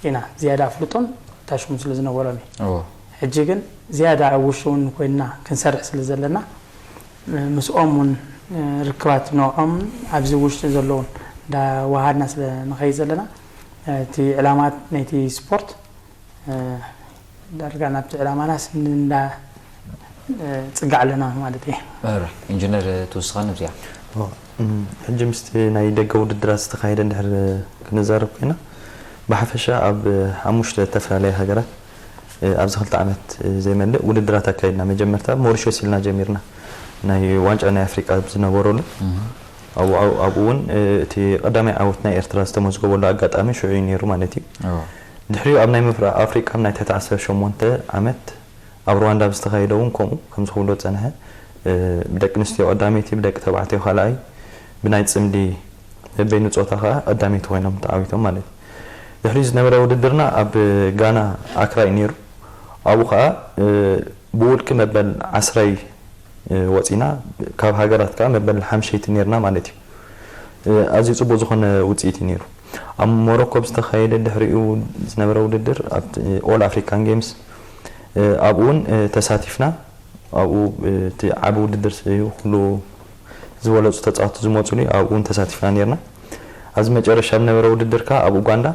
ኢና ዝያዳ ኣፍልጦን ታሽሙ ስለ ዝነበሮም እዩ። ሕጂ ግን ዝያዳ ኣብ ውሽጢ እውን ኮይንና ክንሰርሕ ስለ ዘለና ምስኦም እውን ርክባት ንዕኦም ኣብዚ ውሽጢ ዘለውን እንዳወሃድና ስለ ንኸይድ ዘለና እቲ ዕላማት ናይቲ ስፖርት ዳርጋ ናብቲ ዕላማናስ እንዳ ፅጋዕ ኣለና ማለት እዩ። ኢንጂነር ትውስኸኒ እዚኣ። ሕጂ ምስቲ ናይ ደገ ውድድራት ዝተኻየደ እንድሕር ክንዛረብ ኮይና ብሓፈሻ ኣብ ሓሙሽተ ዝተፈላለያ ሃገራት ኣብዚ ክልተ ዓመት ዘይመልእ ውድድራት ኣካይድና። መጀመርታ ሞሪሸስ ኢልና ጀሚርና ናይ ዋንጫ ናይ ኣፍሪቃ ዝነበረሉ ኣብኡ እውን እቲ ቀዳማይ ዓወት ናይ ኤርትራ ዝተመዝገበሉ ኣጋጣሚ ሽዑ እዩ ነይሩ ማለት እዩ። ድሕሪኡ ኣብ ናይ ምብራቕ ኣፍሪቃ ናይ ትሕቲ ዓሰርተ ሸሞንተ ዓመት ኣብ ሩዋንዳ ብዝተኻየደ እውን ከምኡ ከምዚ ክብሎ ዝጸንሐ ብደቂ ኣንስትዮ ቀዳመይቲ ብደቂ ተባዕትዮ ካልኣይ ብናይ ጽምዲ በበይኑ ጾታ ከኣ ቀዳመይቲ ኮይኖም ተዓዊቶም ማለት እዩ። ድሕሪኡ ዝነበረ ውድድርና ኣብ ጋና ኣክራ እዩ ነይሩ። ኣብኡ ከኣ ብውልቂ መበል ዓስራይ ወጺና ካብ ሃገራት ከኣ መበል ሓምሸይቲ ነይርና ማለት እዩ። ኣዝዩ ጽቡቕ ዝኾነ ውጽኢት እዩ ነይሩ። ኣብ ሞሮኮ ብዝተኻየደ ድሕሪኡ ዝነበረ ውድድር ኣብቲ ኦል ኣፍሪካን ጌምስ ኣብኡ እውን ተሳቲፍና። ኣብኡ እቲ ዓቢ ውድድር እዩ ኩሉ ዝበለጹ ተጻወትቲ ዝመጹሉ እዩ። ኣብኡ እውን ተሳቲፍና ነይርና። ኣብዚ መጨረሻ ዝነበረ ውድድር ከኣ ኣብ ኡጋንዳ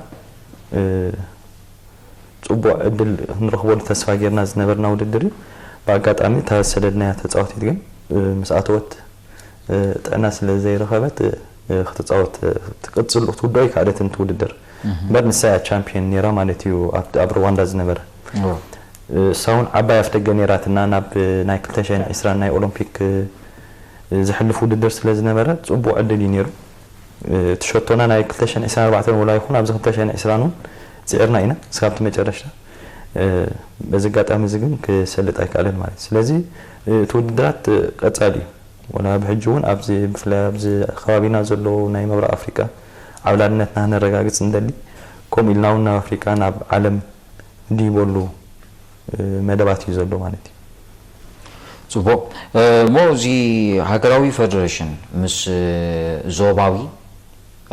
ጽቡቕ ዕድል ክንረኽበሉ ተስፋ ጌርና ዝነበርና ውድድር እዩ። ብኣጋጣሚ እታ ዝሰደድናያ ተጻዋቲት ግን ምስ ኣተወት ጥዕና ስለ ዘይረኸበት ክትጻወት ክትቅጽል ክትውድኦ ኣይከኣለትን እቲ ውድድር። እምበር ንሳ እያ ቻምፒየን ነይራ ማለት እዩ ኣብቲ ኣብ ሩዋንዳ ዝነበረ። እሳ እውን ዓባይ ኣፍደገ ነይራትና ናብ ናይ ክልተ ሽሕን ዕስራን ናይ ኦሎምፒክ ዘሕልፍ ውድድር ስለ ዝነበረ ጽቡቕ ዕድል እዩ ነይሩ። እቲ ሸቶና ናይ ክልተ ሽሕን ዕስራን ኣርባዕተን ወላ ይኹን ኣብዚ ክልተ ሽሕን ዕስራን እውን ጽዒርና ኢና ክሳብ እቲ መጨረሽታ። እ፣ በዚ ኣጋጣሚ እዚ ግን ክሰልጥ ኣይከኣለን ማለት እዩ። ስለዚ፣ እ፣ እቲ ውድድራት፣ እ፣ ቀጻሊ እዩ። ወላ ብሕጂ እውን ኣብዚ፣ ብፍላይ ኣብዚ ከባቢና ዘለዉ ናይ ምብራቕ ኣፍሪቃ ዓብላልነትና ክነረጋግጽ ንደሊ፣ ከምኡ ኢልና እውን ናብ ኣፍሪቃ፣ ናብ ዓለም ድይበሉ፣ እ፣ መደባት እዩ ዘሎ ማለት እዩ። ጽቡቕ። እ፣ እሞ እዚ ሃገራዊ ፈደረሽን ምስ፣ እ፣ ዞባዊ፣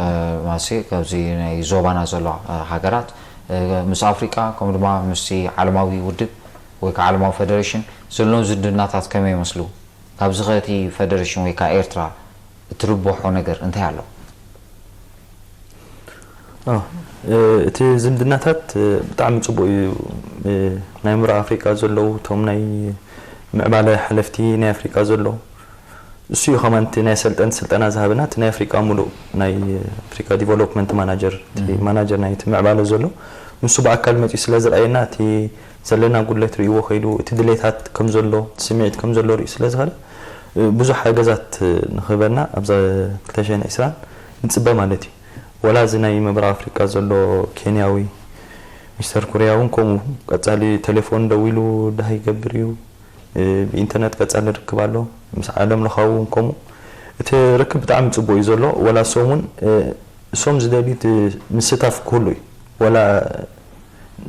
እ፣ ማለትሲ ካብዚ ናይ ዞባና ዘሎ፣ እ፣ ሃገራት፣ እ፣ ምስ ኣፍሪቃ፣ ከምኡ ድማ ምስቲ ዓለማዊ ውድብ ወይ ከዓ ዓለማዊ ፈደረሽን ዘለዎም ዝምድናታት ከመይ ይመስሉ? ካብዚ ኸ እቲ ፈደረሽን ወይ ከዓ ኤርትራ እትርብሖ ነገር እንታይ ኣሎ? እ፣ እቲ ዝምድናታት፣ እ፣ ብጣዕሚ ጽቡቕ እዩ። እ፣ ናይ ምብራቕ ኣፍሪቃ ዘለዉ፣ እቶም ናይ ምዕባለ ሓለፍቲ ናይ ኣፍሪቃ ዘለዉ፣ እሱ እዩ ከማን እቲ ናይ ሰልጠንቲ ስልጠና ዝሃበና፣ እቲ ናይ ኣፍሪቃ ሙሉእ፣ ናይ ኣፍሪቃ ዲቨሎፕመንት ማናጀር፣ እቲ ማናጀር ናይ እቲ ምዕባለ ዘሎ፣ ንሱ ብኣካል መጺኡ ስለ ዝረኣየና፣ እቲ ዘለና ጉድለት ርእይዎ ከይዱ፣ እቲ ድሌታት ከም ዘሎ፣ እቲ ስምዒት ከም ዘሎ ርእዩ ስለ ዝኸደ፣ እ፣ ብዙሕ ሓገዛት ንክህበና ኣብዛ ክልተ ሽሕን ዕስራን ንጽበ ማለት እዩ። ወላ እዚ ናይ ምብራቕ ኣፍሪቃ ዘሎ ኬንያዊ ሚስተር ኩርያ እውን ከምኡ ቀጻሊ ቴሌፎን ደዊሉ ደሃይ ይገብር እዩ። እ፣ ብኢንተርነት ቀጻሊ ርክብ ኣሎ። ምስ ዓለም ለኻዊ እውን ከምኡ። እቲ ርክብ ብጣዕሚ ጽቡቕ እዩ ዘሎ። ወላ እሶም እውን፣ እ፣ እሶም ዝደልዩ እቲ ምስታፍ ክህሉ እዩ። ወላ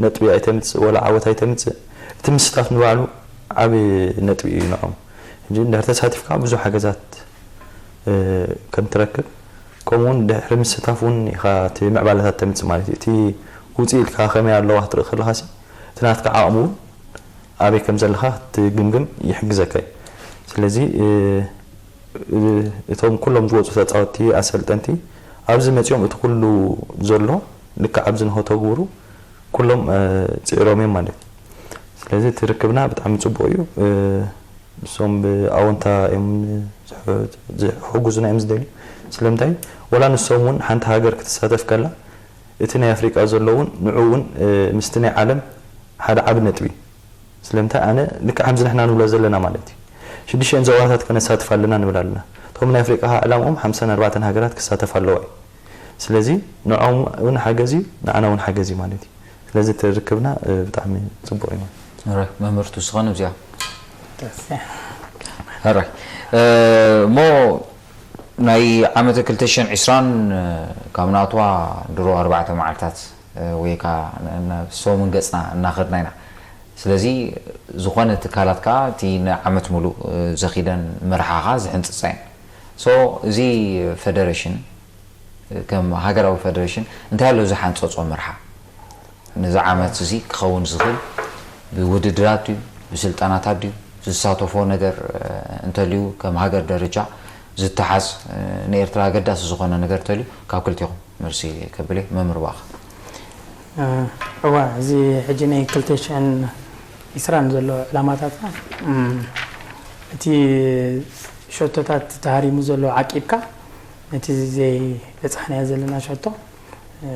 ነጥቢ ኣይተምጽእ፣ ወላ ዓወት ኣይተምጽእ፣ እቲ ምስታፍ ንባዕሉ ዓቢ ነጥቢ እዩ ንዖም። ሕጂ እንድሕር ተሳቲፍካ ብዙሕ ሓገዛት፣ እ፣ ከም ትረክብ፣ ከምኡ እውን ድሕሪ ምስታፍ እውን ኢኻ እቲ ምዕባለታት ተምጽእ ማለት እዩ። እቲ ውጽእ ኢልካ ከመይ ኣለዋ ክትርኢ ከለኻሲ፣ እቲ ናትካ ዓቕሚ እውን ኣበይ ከም ዘለኻ ክትግምግም ይሕግዘካ እዩ። ስለዚ፣ እ፣ እ፣ እቶም ኩሎም ዝወጹ ተጻወትቲ፣ ኣሰልጠንቲ ኣብዚ መጺኦም እቲ ኩሉ ዘሎ ልክዕ ኣብዚ ንኸተግብሩ ኩሎም፣ እ፣ ጽዒሮም እዮም ማለት እዩ። ስለዚ እቲ ርክብና ብጣዕሚ ጽቡቕ እዩ። እ፣ ንሶም ብኣወንታ እዮም ዝሕ-፣ ዝሕግዙና እዮም ዝደልዩ። ስለምንታይ? ወላ ንሶም እውን ሓንቲ ሃገር ክትሳተፍ ከላ፣ እቲ ናይ ኣፍሪቃ ዘሎ እውን ንዑ እውን፣ እ፣ ምስቲ ናይ ዓለም ሓደ ዓቢ ነጥቢ እዩ። ስለምንታይ? ኣነ ልክዕ ከምዚ ንሕና ንብሎ ዘለና ማለት እዩ። ሽዱሽተን ዞባታት ከነሳትፍ ኣለና ንብል ኣለና። እቶም ናይ ኣፍሪቃ ከዓ ዕላምኦም ሓምሳን ኣርባዕተን ሃገራት ክሳተፋ ኣለዋ እዩ። ስለዚ ንዖም እውን ሓገዝ እዩ፣ ንዓና እውን ሓገዝ እዩ ማለት እዩ። ስለዚ እቲ ርክብና፣ እ፣ ብጣዕሚ ጽቡቕ እዩ ማለት እዩ። ኦራይት፣ መምህር ትውስኸን እዚኣ። ደስ። ኦራይት። እ፣ እሞ ናይ ዓመተ ክልተ ሽሕን ዕስራን፣ እ፣ ካብ ንኣትዋ ድሮ ኣርባዕተ መዓልታት፣ እ፣ ወይ ከኣ ን-፣ ን-፣ ሰሙን ገጽና እናኸድና ኢና። ስለዚ ዝኾነ ትካላት ከኣ እቲ ንዓመት ሙሉእ፣ እ፣ ዘኺደን መርሓኻ ዝሕንጽጻ እየን። ሶ፣ እዚ ፈደረሽን፣ ከም ሃገራዊ ፈደረሽን እንታይ ኣሎ ዝሓንጸጾ መርሓ? ነዚ ዓመት እዚ ክኸውን ዝኽእል ብውድድራት ድዩ፣ ብስልጠናታት ድዩ፣ ዝሳተፎ ነገር፣ እ፣ እንተልዩ ከም ሃገር ደረጃ ዝተሓዝ፣ እ፣ ንኤርትራ ኣገዳሲ ዝኾነ ነገር እንተልዩ ካብ ክልቴኹም መልሲ ከብል እየ። መምህር ብኣኻ። እ፣ እዋ፣ እዚ ሕጂ ናይ ክልተ ሽሕን ዕስራን ዘሎ ዕላማታትና፣ እም፣ እቲ ሸቶታት ተሃሪሙ ዘሎ ዓቂብካ፣ ነቲ ዘይበጻሕናዮ ዘለና ሸቶ፣ እ፣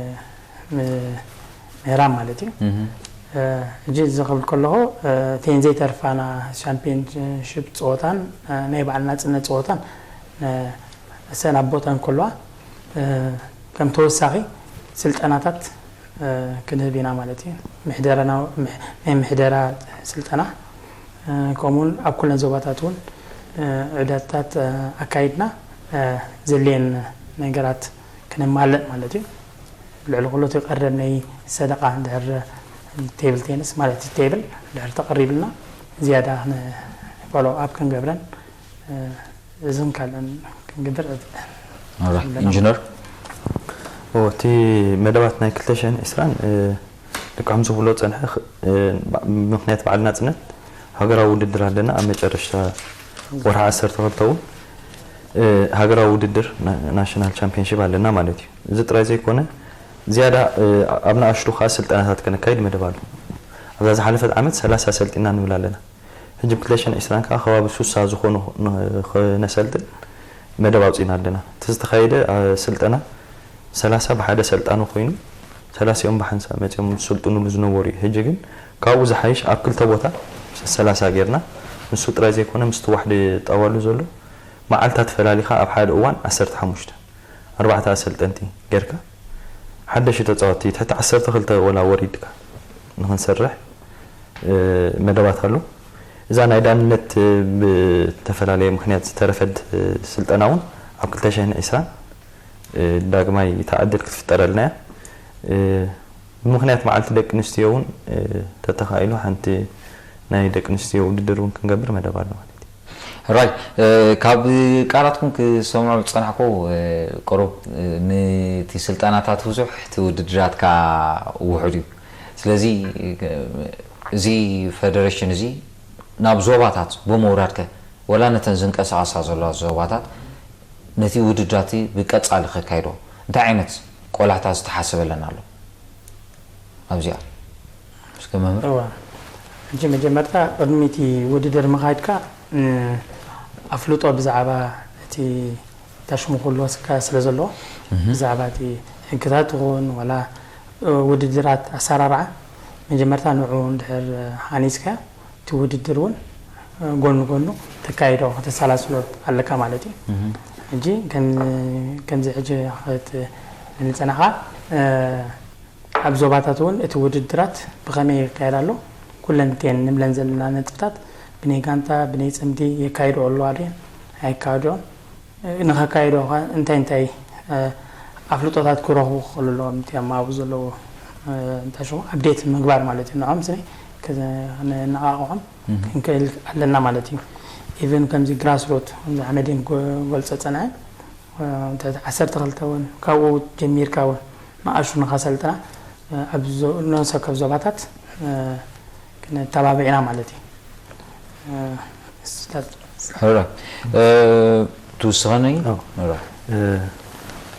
ም-፣ ምህራም ማለት እዩ። እህ። እ፣ ሕጂ እዚ ክብል ከለኹ፣ እ፣ እተን ዘይተርፋና ሻምፒዮንሺፕ ጸወታን፣ እ፣ ናይ በዓል ናጽነት ጸወታን፣ እ፣ እሰን ኣብ ቦታን ከለዋ፣ እ፣ ከም ተወሳኺ ስልጠናታት፣ እ፣ ክንህብ ኢና ማለት እዩ። ምሕደራና-፣ ምሕ-፣ ናይ ምሕደራ ስልጠና፣ እ፣ ከምኡውን ኣብ ኩለን ዞባታት እውን፣ እ፣ ዑደትታት፣ እ፣ ኣካይድና፣ እ፣ ዘድልየን ነገራት ክነማልእ ማለት እዩ። ልዕሊ ኩሉ እቲ ቀረብ ናይ ሰደቃ እንድሕር ቴብል ቴኒስ ማለት እዩ፣ ቴብል እንድሕር ተቐሪብልና ዝያዳ ን-፣ ፎሎ ኣፕ ክንገብረን፣ እ፣ እዝን ካልእን ክንግብር ኣለና። ኢንጂነር? ኦ፣ እቲ መደባት ናይ ክልተ ሽሕን ዕስራን፣ እ፣ ልክዕ ከም ዝብሎ ጸንሐ፣ እ፣ ብ-፣ ምኽንያት በዓል ናጽነት ሃገራዊ ውድድር ኣለና። ኣብ መጨረሽታ ወርሒ ዓሰርተ ክልተ እውን፣ እ፣ ሃገራዊ ውድድር ና-፣ ናሽናል ቻምፒዮንሺፕ ኣለና ማለት እዩ። እዚ ጥራይ ዘይኮነ፣ ዝያዳ፣ እ፣ ኣብ ንኣሽቱ ከኣ ስልጠናታት ከነካይድ መደብ ኣሎ። ኣብዛ ዝሓለፈት ዓመት ሰላሳ ሰልጢና ንብል ኣለና። ሕጂ ብ ክልተ ሽሕን ዕስራን ከኣ ከባቢ ሱሳ ዝኾኑ ን-፣ ክነሰልጥን መደብ ኣውጺእና ኣለና። እቲ ዝተኻየደ፣ እ፣ ስልጠና ሰላሳ ብሓደ ሰልጣኑ ኮይኑ፣ ሰላሳኦም ብሓንሳብ መጺኦም ዝስልጥኑሉ ዝነበሩ እዩ። ሕጂ ግን ካብኡ ዝሓይሽ ኣብ ክልተ ቦታ ሰላሳ ጌርና፣ ንሱ ጥራይ ዘይኮነ ምስቲ ዋሕዲ ጣዋሉ ዘሎ መዓልታት ፈላሊኻ ኣብ ሓደ እዋን ዓሰርተ ሓሙሽተ፣ ኣርባዕተ ኣሰልጠንቲ ጌርካ፣ ሓደሽቲ ተጻወትቲ ትሕቲ ዓሰርተ ክልተ ወላ ወሪድካ ንኽንሰርሕ፣ መደባት ኣሎ። እዛ ናይ ዳንነት ብተፈላለየ ምክንያት ዝተረፈት ስልጠና እውን ኣብ ክልተ ሽሕን ዕስራን ዳግማይ እታ ዕድል ክትፍጠረልና እያ። ብምክንያት መዓልቲ ደቂ ኣንስትዮ እውን ተተኻኢሉ ሓንቲ ናይ ደቂ ኣንስትዮ ውድድር እውን ክንገብር መደብ ኣሎ ማለት እዩ። ራይ ካብ ቃላትኩም ክሰምዖ ዝጸናሕኩ ቁሩብ ነቲ ስልጠናታት ብዙሕ እቲ ውድድራትካ ውሑድ እዩ። ስለዚ እዚ ፈደረሽን እዚ ናብ ዞባታት ብምውራድከ ወላ ነተን ዝንቀሳቐሳ ዘለዋ ዞባታት ነቲ ውድድራት ብቀጻሊ ከካይዶ እንታይ ዓይነት ቆላሕታ ዝተሓሰበለን ኣሎ ኣብዚኣ? እስከ መምህር። እዋ ሕጂ መጀመርታ ቅድሚ እቲ ውድድር ምኻድካ ኣፍልጦ ብዛዕባ እቲ ታሽሙ ክህልወካ ስለ ዘለዎ ብዛዕባ እቲ ሕግታት ይኹን ዋላ ውድድራት ኣሰራርዓ መጀመርታ ንዑ እንድሕር ሃኒፅካ እቲ ውድድር እውን ጎኒ ጎኑ ተካይዶ ከተሰላስሎ ኣለካ ማለት እዩ። ሕጂ ከምዚ ሕጂ ንፀናኻ ኣብ ዞባታት እውን እቲ ውድድራት ብኸመይ ይካየድ ኣሎ ኩለን እተን ንብለን ዘለና ነጥብታት ብናይ ጋንታ ብናይ ፅምዲ የካይድኦ ኣለዋ ድየን ኣየካይድኦን ንኸካይድኦ ከ እንታይ እንታይ ኣፍልጦታት ክረኽቡ ክኽእሉ ኣለዎም እቲኦም ኣብኡ ዘለዉ እንታይ ሽሙ ኣፕዴት ምግባር ማለት እዩ ንዖም ስኒ ነነቓቕሖም ክንክእል ኣለና ማለት እዩ even ከምዚ ግራስ ሩት ከምዚ ሓመዴን ጎልፀ ፀንዐ ዓሰርተ ክልተ እውን ካብኡ ጀሚርካ እውን ንኣሹ ንኸሰልጥና ኣብ ንወሰከብ ዞባታት ክነተባብዕ ኢና ማለት እዩ። ትውስኸኒ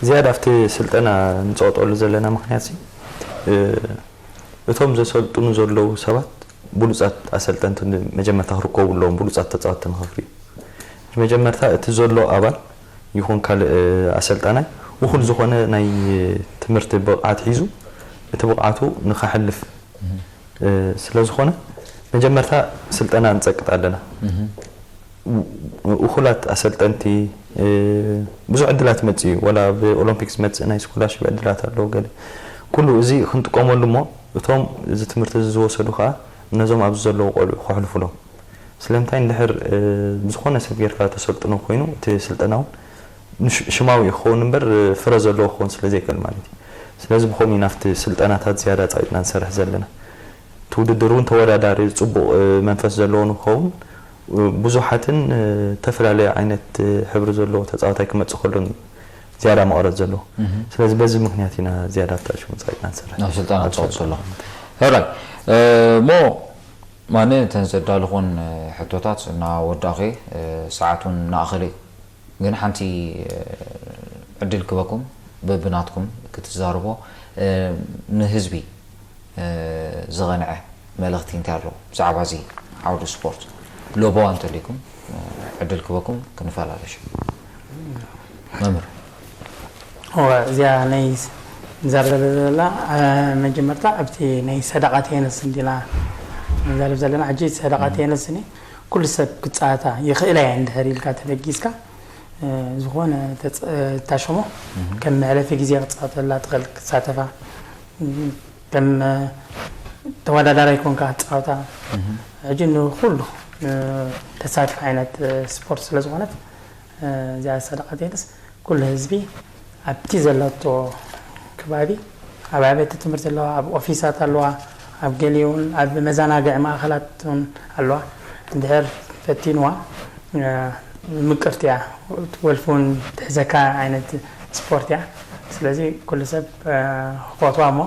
ዝያዳ ኣብቲ ስልጠና ንፀወጠሉ ዘለና ምክንያት እቶም ዘሰልጥኑ ዘለዉ ሰባት ብሉፃት ኣሰልጠንቲ መጀመርታ ክርከቡ ኣለዎም ብሉፃት ተፃወትቲ ንኸፍርዩ መጀመርታ እቲ ዘሎ ኣባል ይኹን ካልእ ኣሰልጣናይ እኹል ዝኾነ ናይ ትምህርቲ ብቕዓት ሒዙ እቲ ብቕዓቱ ንኸሕልፍ ስለ ዝኾነ መጀመርታ ስልጠና ንፀቅጥ ኣለና። እኹላት ኣሰልጠንቲ ብዙሕ ዕድላት ይመፅእ እዩ። ወላ ብኦሎምፒክ ዝመፅእ ናይ ስኮላርሽፕ ዕድላት ኣለዉ ገለ ኩሉ እዚ ክንጥቀመሉ እሞ እቶም እዚ ትምህርቲ እዚ ዝወሰዱ ከዓ ነዞም ኣብዚ ዘለዉ ቆልዑ ከሕልፉሎም ስለምንታይ እንድሕር ብዝኾነ ሰብ ጌርካ ተሰልጥኖ ኮይኑ እቲ ስልጠና እውን ሽማዊ እዩ ክኸውን እምበር ፍረ ዘለዎ ክኸውን ስለ ዘይክእል ማለት እዩ። ስለዚ ብኸምኡ ኢና ኣብቲ ስልጠናታት ዝያዳ ፃቂጥና ንሰርሕ ዘለና። እቲ ውድድር እውን ተወዳዳሪ ፅቡቕ መንፈስ ዘለዎ ንክኸውን ብዙሓትን ተፈላለየ ዓይነት ሕብሪ ዘለዎ ተፃዋታይ ክመፅእ ከሎን እዩ ዝያዳ መቐረት ዘለዎ። ስለዚ በዚ ምክንያት ኢና ዝያዳ ኣብቲ ኣሽሙ ፃቂጥና ንሰርሕ። ናብ ስልጠና ትፀቕጡ ኣለኹም። ሕራይ እሞ ማነ እተን ዘዳለኹን ሕቶታት እናወዳእኹ እየ፣ ሰዓት እውን እናኣኸለ እዩ። ግን ሓንቲ ዕድል ክበኩም በብናትኩም ክትዛረቦ ንህዝቢ ዝቐንዐ መልእኽቲ እንታይ ኣለዎ ብዛዕባ እዚ ዓውዲ ስፖርት ለበዋ እንተልይኩም ዕድል ክበኩም ክንፈላለ ሽዑ መምህር እዋ እዚኣ ናይ ንዛረብ ዘለና መጀመርታ ኣብቲ ናይ ሰደቃ ቴንስ እንዲና ንዛረብ ዘለና ሕጂ ሰደቃ ቴንስ እኒ ኩሉ ሰብ ክፃወታ ይኽእላ እየ እንድሕር ኢልካ ተበጊስካ ዝኾነ ተታሸሞ ከም መዕለፊ ግዜ ክፃወተላ ትኽእል ክሳተፋ ከም ተወዳዳራይ ኮንካ ክፃወታ ሕጂ ንኩሉ ተሳትፍ ዓይነት ስፖርት ስለዝኾነት እዚኣ ሰደቃ ቴንስ ኩሉ ህዝቢ ኣብቲ ዘለቶ ከባቢ ኣብ ኣብያተ ትምህርቲ ኣለዋ፣ ኣብ ኦፊሳት ኣለዋ፣ ኣብ ገሊኡ እውን ኣብ መዘናግዒ ማእኸላት እውን ኣለዋ። እንድሕር ፈቲንዋ ምቅርቲ እያ፣ ወልፊ እውን ትሕዘካ ዓይነት ስፖርት እያ። ስለዚ ኩሉ ሰብ ክፈትዋ እሞ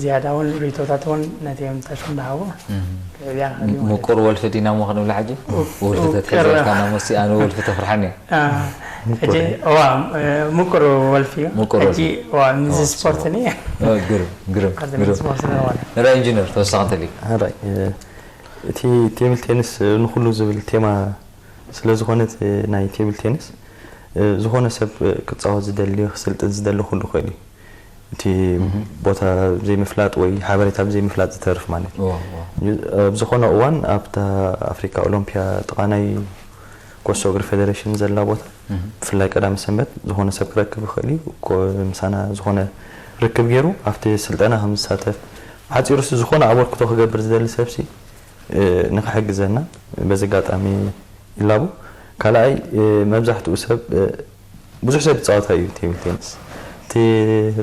ዝያዳ እውን ርእይቶታት እውን ነቲ ምንታሽ እንዳሃቡ ክዕብያ ምቁር ወልፊ ዲና እሞ ክንብላ ሕጂ ወልፊ ተትሕዘልካ ናሞሲ ኣነ ወልፊ ተፍርሓኒ እያ ሕጂ እዋ ምቁር ወልፊ እዩ ምቁር ሕጂ እዋ ምዚ ስፖርት ኒ ግርም ግርም ግርም ስፖርት ነዋለ ንራ ኢንጂነር ተወሳኺ እንተልዩ ሕራይ እቲ ቴብል ቴኒስ ንኩሉ ዝብል ቴማ ስለ ዝኾነት ናይ ቴብል ቴኒስ ዝኾነ ሰብ ክፃወት ዝደሊ ክስልጥን ዝደሊ ኩሉ ይኽእል እዩ እቲ ቦታ ዘይምፍላጥ ወይ ሓበሬታ ብዘይምፍላጥ ዝተርፍ ማለት እዩ። ኣብ ዝኾነ እዋን ኣብታ ኣፍሪካ ኦሎምፒያ ጥቓ ናይ ኮሶ እግሪ ፌደሬሽን ዘላ ቦታ ብፍላይ ቀዳሚ ሰንበት ዝኾነ ሰብ ክረክብ ይኽእል እዩ። ምሳና ዝኾነ ርክብ ገይሩ ኣብቲ ስልጠና ከም ዝሳተፍ ሓፂሩስ ዝኾነ ኣበርክቶ ክገብር ዝደሊ ሰብሲ ንክሕግዘና በዚ ኣጋጣሚ ይላቡ። ካልኣይ መብዛሕትኡ ሰብ ብዙሕ ሰብ ይፃወታ እዩ ቴብል ቴኒስ። እቲ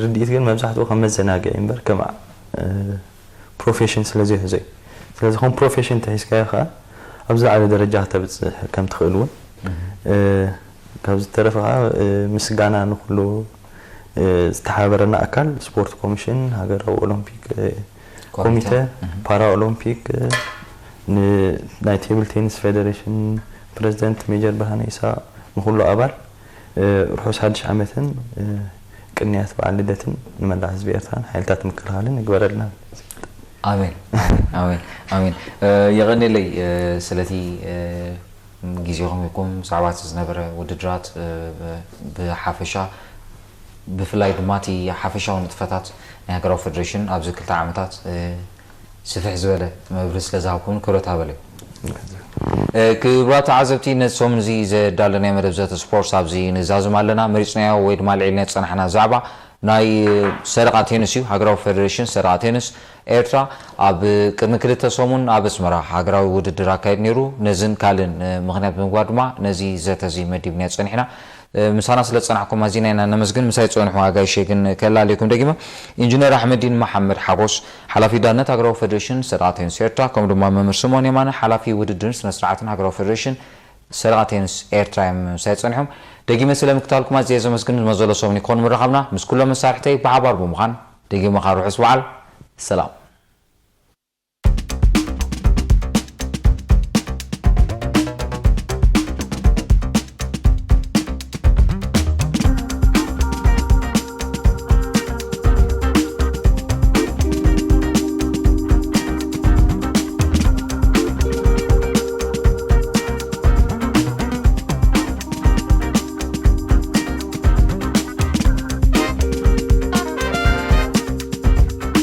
ርድኢት ግን መብዛሕትኡ ከም መዘናግዒ እምበር ከም ፕሮፌሽን ስለ ዘይሕዞ እዩ። ስለዚ ከም ፕሮፌሽን ተሒዝካዮ ከዓ ኣብ ዝለዓለ ደረጃ ከተብፅሕ ከም ትኽእል እውን ካብ ዝተረፈ ከዓ ምስጋና ንኩሉ ዝተሓበረና ኣካል ስፖርት ኮሚሽን፣ ሃገራዊ ኦሎምፒክ ኮሚተ፣ ፓራ ኦሎምፒክ፣ ናይ ቴብል ቴኒስ ፌደሬሽን ፕሬዚደንት ሜጀር ብርሃነ ኢሳ፣ ንኩሉ ኣባል ርሑስ ሓድሽ ዓመትን ቅንያት በዓል ልደትን ንመላእ ህዝቢ ኤርትራን ሓይልታት ምክልኻልን ይግበረልና። ኣሜን ኣሜን ኣሜን። የቐንየለይ ስለቲ ግዜኹም ይኹም ብዛዕባ እቲ ዝነበረ ውድድራት ብሓፈሻ ብፍላይ ድማ እቲ ሓፈሻዊ ንጥፈታት ናይ ሃገራዊ ፌደሬሽን ኣብዚ ክልተ ዓመታት ስፍሕ ዝበለ መብርሂ ስለ ዝሃብኩም ክብረት ሃበለይ። ክቡራት ተዓዘብቲ ነቲ ሰሙን እዚ ዘዳለናዮ መደብ ዘተ ስፖርት ኣብዚ ንዛዝም ኣለና። መሪፅናዮ ወይ ድማ ልዒልናዮ ዝፀናሕና ዛዕባ ናይ ሰደቓ ቴኒስ እዩ። ሃገራዊ ፌደሬሽን ሰደቓ ቴኒስ ኤርትራ ኣብ ቅድሚ ክልተ ሰሙን ኣብ ኣስመራ ሃገራዊ ውድድር ኣካይድ ነይሩ። ነዝን ካልእን ምኽንያት ብምግባር ድማ ነዚ ዘተ እዚ መዲብናዮ ፀኒሕና። ምሳና ስለ ዝፀናሕኩም ኣዚና ኢና ነመስግን። ምሳይ ዝፀንሑ ኣጋይሸይ ግን ከላልየኩም ደጊመ። ኢንጂነር ኣሕመዲን መሓመድ ሓጎስ ሓላፊ ዳነት ሃገራዊ ፌደሬሽን ሰደቓ ቴኒስ ኤርትራ፣ ከምኡ ድማ መምህር ስምኦን የማነ ሓላፊ ውድድርን ስነ ስርዓትን ሃገራዊ ፌደሬሽን ሰደቓ ቴኒስ ኤርትራ እዮም ምሳይ ፀኒሖም። ደጊመ ስለ ምክታልኩም ኣዝየ ዘመስግን። ዝመዘሎ ሰሙን ይኮን ምረኻብና ምስ ኩሎም መሳርሕተይ ብሓባር ብምዃን ደጊመ ርሑስ በዓል ሰላም።